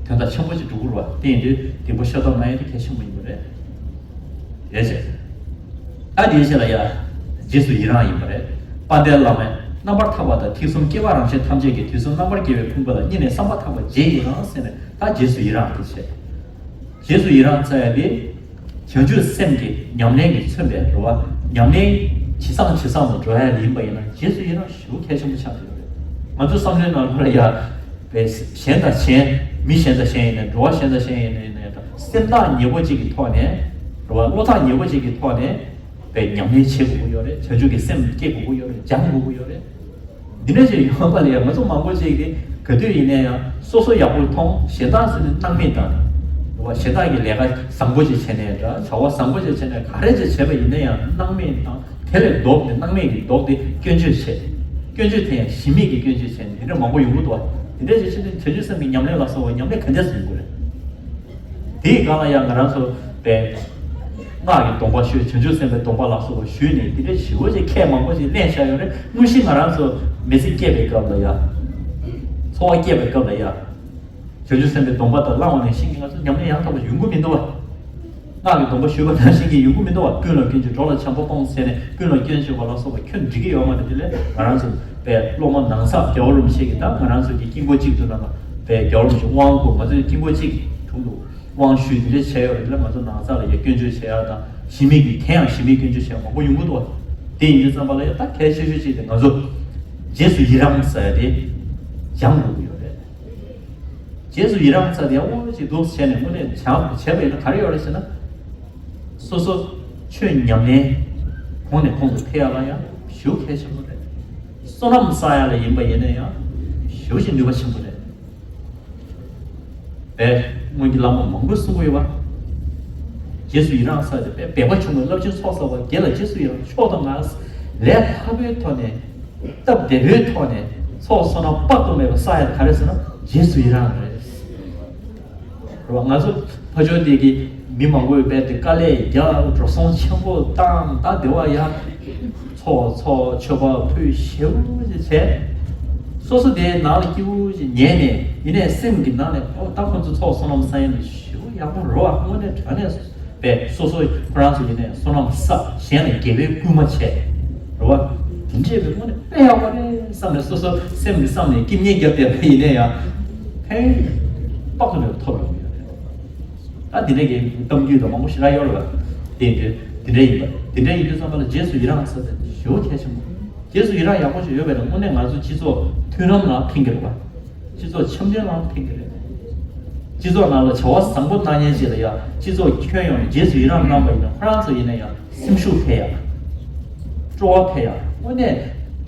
དོན་དག་ཆེན་པོ་ཅིག་འགྲུབ་ཀྱི་རེད་བ། དེ་ཡིན་དུས་སྡིག་པ་བཤགས་ཐབས་གནང་ཡག་དེ་གལ་ཆེན་པོ་ཡིན་པ་རེད། ཡོད་ཅེས། ད་དེའི་ཆེད་ལ་ཡ། རྗེས་སུ་ཡི་རང་ཡིན་པ་རེད། དཔལ་ལྡན་བླ་མས་རྣམ་པར་ཐར་པ་དང་། ཐེག་གསུམ་སྐྱེ་བ་རང་ཆེན་ཐམས་ཅད་ཀྱི། དུས་གསུམ་རྣམ་པར་རྒྱལ་བའི་ཕུང་པོ་ལ། སྙིང་ནས་བསམ་པ་ཐག་པ་རྗེས་ཡི་རང་ཟེར་ནས་ད་རྗེས་སུ་ཡི་རང་དེ་བྱས། རྗེས་སུ་ཡི་རང་ཟེར་ཡ་དེ། བྱང་ཆུབ་སེམས་ཀྱི་ཉམས་ལེན་གྱིས་མཚོན་པའི་འགྲོ་བ། ཉམས་ལེན་ཇེ་བཟང་ཇེ་བཟང་དུ་འགྲོ་ཡ་ཡིན་པ་ཡིན་ན་རྗེས་སུ་ཡི་རང་ཞེ་པོ་གལ་ཆེན་པོ་ཆགས་ཀྱི་ཡོད་རེད། ང་ཚོ་བསམ་བློའི་ནང་ལོགས་ལ་ཡ། པའི་གཞན་དང་གཞན། མི་གཞན་དང་གཞན་ཡིན་ནའི་འགྲོ་བ་གཞན་དང་གཞན་ཡིན་ནའི་ཡིན་ནའི་སེམས་ཐག་ཉེ་པོ་གཅིག་གི་ཐོག་ནས་རེད་བ། བློ་ཐག་ཉེ་པོ་གཅིག་གི་ཐོག་ནས་པའི་ཉམས་ལེན་བྱེད་དགོས་ཀྱི་ཡོད་རེད། བྱང་ཆུབ་ཀྱི་སེམས་སྐྱེ་དགོས་ཀྱི་ཡོད་རེད། སྦྱང་དགོས་ཀྱི་ཡོད་རེད། འདི་འདྲ་ཞིག་ཡོང་བ་ལ་ཡང་ང་ཚོ་མང་པོ་ཅིག་གིས་ག་དུས་ཡིན་ནའི་ཡང་སོ་སོ་ཡག་པོ་མཐོང་། གཞན་དག་ཟེར་ནས་སྣང་མེད་བཏང་ནས་རེད་བ། གཞན་དག་གི་ལས་ཀ་བཟང་པོ་ཅིག་བྱས་ནའི་འདྲ། བྱ་བ་བཟང་པོ་ཅིག་བྱས་ནའི་ག་རེ་ཅིག་བྱས་པ་ཡིན་ན་ཡང་སྣང་མེད་བཏང་། དེ་ལས་ལྡོག་སྟེ། སྣང་མེད་ཀྱིས་ལྡོག་སྟེ་སྐྱོན་བརྗོད་བྱས། སྐྱོན་བརྗོད་དེ་ཡང་གཞི་མེད་ཀྱི་སྐྱོན་བརྗོད་བྱས་ནས། དེ་འདྲ་མང་པོ་ཡོང་གི་འདུག་བ། དེ་འདྲ་བྱས་ཕྱིར་དུ་བྱང་ཆུབ་སེམས་ཀྱི་ཉམས་ལེན་ལ་སོགས་པ་ཉམས་ལེན་ག་འདྲས་སུ་ཡོང་གི་རེད། དེའི་སྒང་ལ་ཡང་ང་རང་ཚོ་པའི་སྔགས་ཀྱི་སྡོམ་པ་ཞུས། བྱང་ཆུབ་སེམས་དཔའི་སྡོམ་པ་ལ་སོགས་པ་ཞུས་ནས། དེ་འདྲ་ཞེ་པོ་ཅིག་ཁས་མང་པོ་ཞིག་ལེན་བཞག་ཡོད་རེད། དངོས་གཞི་ང་རང་ཚོ་མི་ཚེ་སྐྱེལ་བའི་སྐབས་ལ་ཡ། འཚོ་བ་སྐྱེལ་བའི་སྐབས་ལ་ཡ། བྱང་ཆུབ་སེམས་དཔའི་སྡོམ་པ་དང་བླངས་པ་ནང་བཞིན་གྱི་ང་ཚོ་ཉམས་ལེན་ཡང་དག་པ་ཡོང་གི་མི་འདུག་བ། སྔགས་ཀྱི་སྡོམ་པ་ཞུས་པ་ནང་བཞིན་གྱི་ཡོང་གི་མི་འདུག་བ། ཀུན་ལ་སྐྱོན་བརྗོད་འགྲོ་ལ་བྱམས་པ་སྤོང་ཟེར་ནས། ཀུན་ལ་སྐྱོན་བརྗོད་པ་ལ་སོགས་པ་ཁྱོན་འགྲིག་གི་ཡོད་མ་རེད། དེ་ལས་ང་རང་ཚོ་པའི་སློབ་མ་ནང་ཚགས་རྒྱལ་བ་རིན་པོ་ཆེ་གིས། ད་ང་རང་ཚོ་གི་དཀྱིལ་འཁོར་གཅིག་ཏུ་ན་པའི་རྒྱལ་བ་རིན་པོ་ཆེ་དབང་བསྐུར། ང་ཚོའི་དཀྱིལ་འཁོར་གཅིག་གི་དྲུང་དུ་དབང་ཞུས། དེ་འདྲ་བྱས་ཡོད་རེད་ལ། ང་ཚོ་ནང་ཚགས་ལ་ཡ་སྐྱོན་བརྗོད་བྱེད་ཡ་དང་། གཞི་མེད་ཀྱི། དེ་ཡང་གཞི་མེད་སྐྱོན་བརྗོད་བྱེད་ཡ་མང་པོ་ཡོང་གི་འདུག་བ། དེ་ཡིན་དུས་ཙམ་པ་ལ་ཡ། ད་གལ་ཆེ་ཤོས་གཅིག་དེ་ང་ཚོ་རྗེས་སུ་ཡི་རང་ཟེར་ཡ་དེ་སྦྱང་དགོས་ཀྱི་ཡོད་རེད། རྗེས་སུ་ཡི་རང་ཚ་དེ་འོ་ཅིག་འདུག་བྱས་ནས་དངོས་གནས་བྱ་བྱས་པ་ཡིན་ན་ག་རེ་ཡོད་རེད་ཟེར་ན། སོ་སོ་ཆོས་ཉམས་ལེན་གོང་ནས་གོང་དུ་འཕེལ་ཡག་ལ་ཡང་ཞེ་པོ་གལ་ཆེན་པོ་རེད། བསོད་ནམས་བསགས་ཡག་ལ་ཡིན་པ་ཡིན་ན་ཡང་ཞེ་པོ་ཞིག་ནུས་པ་ཆེན་པོ་རེད། པས་སྔོན་གྱི་བླ་མ་མང་པོས་གསུང་གི་ཡོད་པ། རྗེས་སུ་ཡི་རང་ཚ་དེ་པས་འབད་པ་ཆུང་ངུས་རླབས་ཆེན་ཚོགས་བསགས་པ། དགེ་ལ་རྗེས་སུ་ཡི་རང་མཆོག་ཏུ་བསྔགས། ལས་སླ་པོའི་ཐོག་ནས། སྟབས་བདེ་པོའི་ཐོག་ནས་ཚོགས་བསོད་ནམས་དཔག་ཏུ་མེད་པ་བསགས་ཡག་ག་རེ་ཟེར་ན། རྗེས་སུ་ཡི་རང་རེད། རེད་བ། ང་ཚོ་ཕ་ཇོ་དེ་གི་མི་མང་པོས་རྦད་དེ་དཀའ་ལས་རྒྱག་འགྲོ་སོང་ཆེན་པོ་བཏང་། ད་དེ་བ་ཡ་ཚོགས་ཚོགས་མཆོད་པ་ཕུལ་ཞེ་པོ་ཅིག་བྱས། སོ་སོ་དེ་ནང་ལ་སྐྱིད་པོ་ཅིག་ཉལ་ནས། ཡིན་ནའི་སེམས་ཀྱི་ནང་ནས། ཨོ་ད་ཁོ་ཚོ་ཚོགས་བསོད་ནམས་བསགས་ཡག་ནི་ཞེ་པོ་ཡག་པོ་རེད་བ། དངོས་གནས་དྲང་གནས། པས་སོ་སོ་ཁོ་རང་ཚོ་ཡིན་ནའི་བསོད་ནམས་བསགས། གཞན་ལ་དགེ་བའི་བསྐུལ་མ་བྱས། རེད་བ། དེ་འདྲས་པའི་དངོས་གནས་དཔེ་ཡག་པོ་རེད་བསམ་ནས་སོ་སོ་སེམས་ཀྱི་བསམ་ནས་སྐྱིད་ཉལ་རྒྱབ་བསྡད་པ་ཡིན་ནའི་ཡང་། ཕན་ཡོན་དཔག་ཏུ་མེད་པ་ཐོབ་ཡོང་གི་ཡོད་རེད། ད་དེ་འདྲས་ཀྱི་གཏམ་རྒྱུད་དང་མང་པོ་ཞེ་དྲག་ཡོད་རེད་བ། དེ་ཡིན་དུས་དེ་འདྲས་ཡིན་པ། དེ་འདྲས་ཡིན་དུས་ཙམ་པ་ལ་རྗེས་སུ་ཡི་རང་ཟེར་དེ་ཞེ་པོ་གལ་ཆེན་པོ། རྗེས་སུ་ཡི་རང་ཡག་པོ་ཞིག་ཡོད་པས་ན་དངོས་གནས་ང་ཚོ་སྤྱི་ཚོགས་མཐུན་ལམ་ལའང་ཕན་གྱི་རེད་བ། སྤྱི་ཚོགས་འཆམ་མཐུན་ལའང་ཕན་གྱི་རེད། སྤྱི་ཚོགས་ནང་ལ་བྱ་བ་བཟང་པོ་གནང་མཁན་ཅིག་ལ་ཡང་སྤྱི་ཚོགས་ཁྱོན་ཡོངས་ནས་རྗེས་སུ་ཡི་རང་གནང་བ་ཡིན་ན། ཁོ་རང་ཚོ་ཡིན་ན་ཡང་སེམས་ཤུགས་འཕེལ་ཡག། སྤྲོ་བ་འཕེལ་ཡག། དངོས་གནས་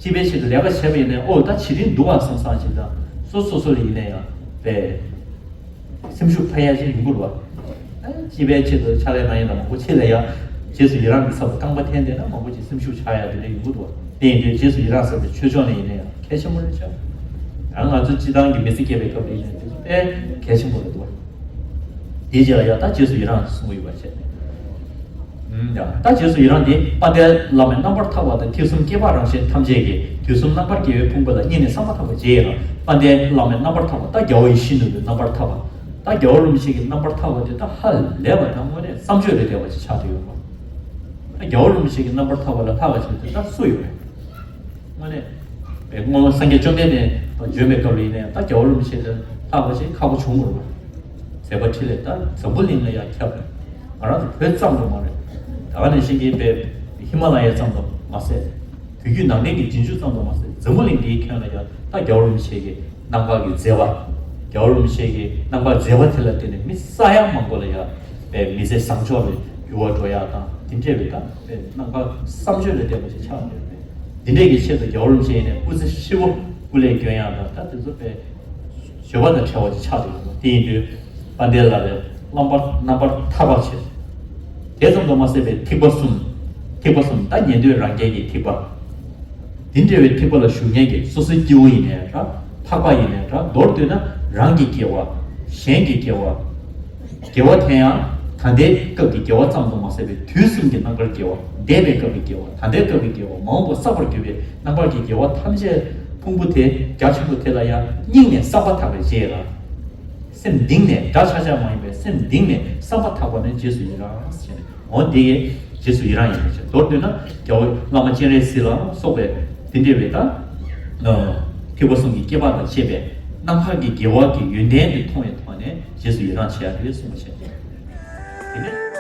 སྤྱི་པའི་ཆེད་དུ་ལས་ཀ་བྱས་པ་ཡིན་ན། ཨོ་ད་བྱེད་རིན་འདུག་ཨ་བསམ་བསམ་ཅིག་དང་། སོ་སོ་སོ་ལ་ཡིན་ན་ཡང་པས་སེམས་ཤུགས་འཕེལ་ཡག་ཅིག་ཡོང་གི་རེད་བ། ཨ་སྤྱི་པའི་ཆེད་དུ་ཕྱག་ལས་གནང་ཡག་དང་མང་པོ་ཅིག་ལ་ཡང་རྗེས་སུ་ཡི་རང་གི་ཚབ་ཏུ་རྐང་པ་འཐེན་བསྡད་ན་མང་པོ་ཅིག་སེམས་ཤུགས་ཆག་ཡག་དེ་འདྲ་ཡོང་གི་འདུག་བ། དེ་ཡིན་དུས་རྗེས་སུ་ཡི་རང་ཟེར་བའི་ཆོས་ཕྱོགས་ནས་ཡིན་ན་ཡང་གལ་ཆེན་པོ་རེད་ཤག། ཡང་ང་ཚོ་སྤྱི་བཏང་གི་མི་ཚེ་སྐྱེལ་བའི་སྐབས་ལ་ཡིན་ན་དེ་ཚོ་དཔེ་གལ་ཆེན་པོ་རེད་འདུག་བ། དེའི་རྗེས་ལ་ཡང་ད་རྗེས་སུ་ཡི་རང་གསུང་གི་ཡོད་པ་བྱས། ཨུམ། ཡང་ད་རྗེས་སུ་ཡི་རང་དེ་དཔལ་ལྡན་བླ་མའི་རྣམ་པར་ཐར་པ་དང་། ཐེག་གསུམ་སྐྱེ་འཕགས་རང་གཞན་ཐམས་ཅད་ཀྱི། དུས་གསུམ་རྣམ་པར་རྒྱལ་བའི་ཕུང་པོ་ལ། སྙིང་ནས་བསམ་པ་ཐག་པ་བྱས་ཡི་རང་། དཔལ་ལྡན་བླ་མའི་རྣམ་པར་ཐར་པ། ད་རྒྱལ་བ་ཡིད་བཞིན་ནོར་བུའི་རྣམ་པར་ཐར་པ། ད་རྒྱལ་བ་རིན་པོ་ཆེ་གི་རྣམ་པར་ཐར་པ་དེ་ད་ཧ་ལས་པ་དང་། དངོས་གནས་བསམ་བརྗོད་ལས་འདས་པ་ཅིག་ཆགས་བསྡད་ཡོད་རེད། ད་རྒྱལ་བ་རིན་པོ་ཆེ་གི་རྣམ་པར་ཐར་པ་ལས་ལྷག་པ་ཅིག་དེ་ད་སུ་ཡོད་རེད། དངོས་གནས། པའི་སྔོན་སངས་རྒྱས་བཅོམ་ལྡན་འདས་བྱོན་པའི་སྐབས་ལ་ཡིན་ན་ཡང་། ད་རྒྱལ་བ་རིན་པོ་ཆེ་ལས་ལྷག་པ་ཞིག་ཁག་པོ་བྱུང་མི་རུང་བ། མཛད་པ་འཕྲིན་ལས་ད་འཛམ་བུ་གླིང་ལ་ཡང་ཁྱབ་པས། ང་རང་ཚོ་བོད་ཙམ་དུ་མ་རེད། ད་ག་ནང་བཞིན་གྱི་པའི་ཧི་མ་ལ་ཡ་ཙམ་དུ་མ་ཟད། བོད་བརྒྱུད་ནང་བསྟན་གྱི་རྗེས་འཇུག་ཙམ་དུ་མ་ཟད། འཛམ་བུ་གླིང་འདིའི་ཁྱོན་ལ་ཡང་ད་རྒྱལ་བ་རིན་པོ་ཆེ་གི་རྣམ་དཀར་གྱི་མཛད་པ། རྒྱལ་བ་རིན་པོ་ཆེ་གི་རྣམ་དཀར་མཛད་པ་དེ་ལ་བརྟེན་ནས་མི་ས་ཡ་མང་པོ་ལ་ཡང་པའི་མི་ཚེ་བཟང་ཕྱོགས་ལ་འགྱུར་བ་འགྲོ་ཡག་དང་། དེ་འདྲ་བའི་ད་པའི་རྣམ་དཀར་བསམ་བརྗོད་ལས་འདས་པ་ཞིག་ཆགས་ཡོད་པས། འདི་འདྲས་ཀྱི་ཆེད་དུ་རྒྱལ་བ་རིན་པོ་ཆེ་ཡིན་ནས་སྐུ་ཚེ་ཧྲིལ་པོ་སྐུ་ལས་བསྐྱོན་ཡག་དང་། ད་དེ་ཚོ་པའི་བརྗོད་པ་དང་བྲལ་བ་ཅིག་ཆགས་འདུག་ཡོད་པ། དེ་ཡིན་དུས་དཔལ་ལྡན་བླ་མའི་རྣམ་པར་རྣམ་པར་ཐར་པ་བྱས། དེ་ཙམ་དུ་མ་ཟད་པའི་ཐེག་པ་གསུམ། ཐེག་པ་གསུམ་ད་ཉན་ཐོས་རང་རྒྱལ་གྱི་ཐེག་པ། དེ་འདྲ་བའི་ཐེག་པ་ལ་ཞུགས་མཁན་གྱི་སོ་སོའི་སྐྱེ་བོ་ཡིན་ནའི་འདྲ། འཕགས་པ་ཡིན་ནའི་འདྲ། མདོར་བསྡུས་ན་རང་གི་དགེ་བ། གཞན་གྱི་དགེ་བ། དགེ་བ་དེ་ཡང་ད་ལྟའི་སྐབས་ཀྱི་དགེ་བ་ཙམ་དུ་མ་ཟད་པའི་དུས་གསུམ་གྱི་རྣམ་པར་དགེ་བ། འདས་པའི་སྐབས་ཀྱི་དགེ་བ། ད་ལྟའི་སྐབས་ཀྱི་དགེ་བ། མ་འོངས་པ་བསགས་པར་གྱུར་པའི་རྣམ་པར་གྱི་དགེ་བ་ཐམས་ཅད་ཕུང་པོ་དེ་རྒྱ་ཆེན་པོ་དེ་ལ་ཡང་སྙིང་ནས་བསམ་པ་ཐག་པ་བྱས་ལ། སེམས་གཏིང་ནས། དགྲ་ཆགས་ཆགས་མ་ཡིན་པའི་སེམས་གཏིང་ནས་བསམ་པ་ཐག་པ་ནས་རྗེས་སུ་ཡི་རང་ཟེར་ནས། འོ་དེ་གའི་རྗེས་སུ་ཡི་རང་ཡིན་པའི་ཕྱིར། མདོར་བསྡུས་ན་རྒྱལ་བ་བླ་མ་སྤྱན་རས་གཟིགས་ལ་སོགས་པའི་དེ་འདྲ་བའི་ད་ཐེག་པ་གསུམ་གྱི་སྐྱེས་པ་དང་བཅས་པའི་རྣམ་དཀར་གྱི་དགེ་བ་གི་ཡོན་ཏན་དེ་མཐོང་བའི་ཐོག་ནས་རྗེས་སུ་ཡི་རང་བྱེད་ཡ་དེ་གསུངས་པ་བྱས། དེ་ནས།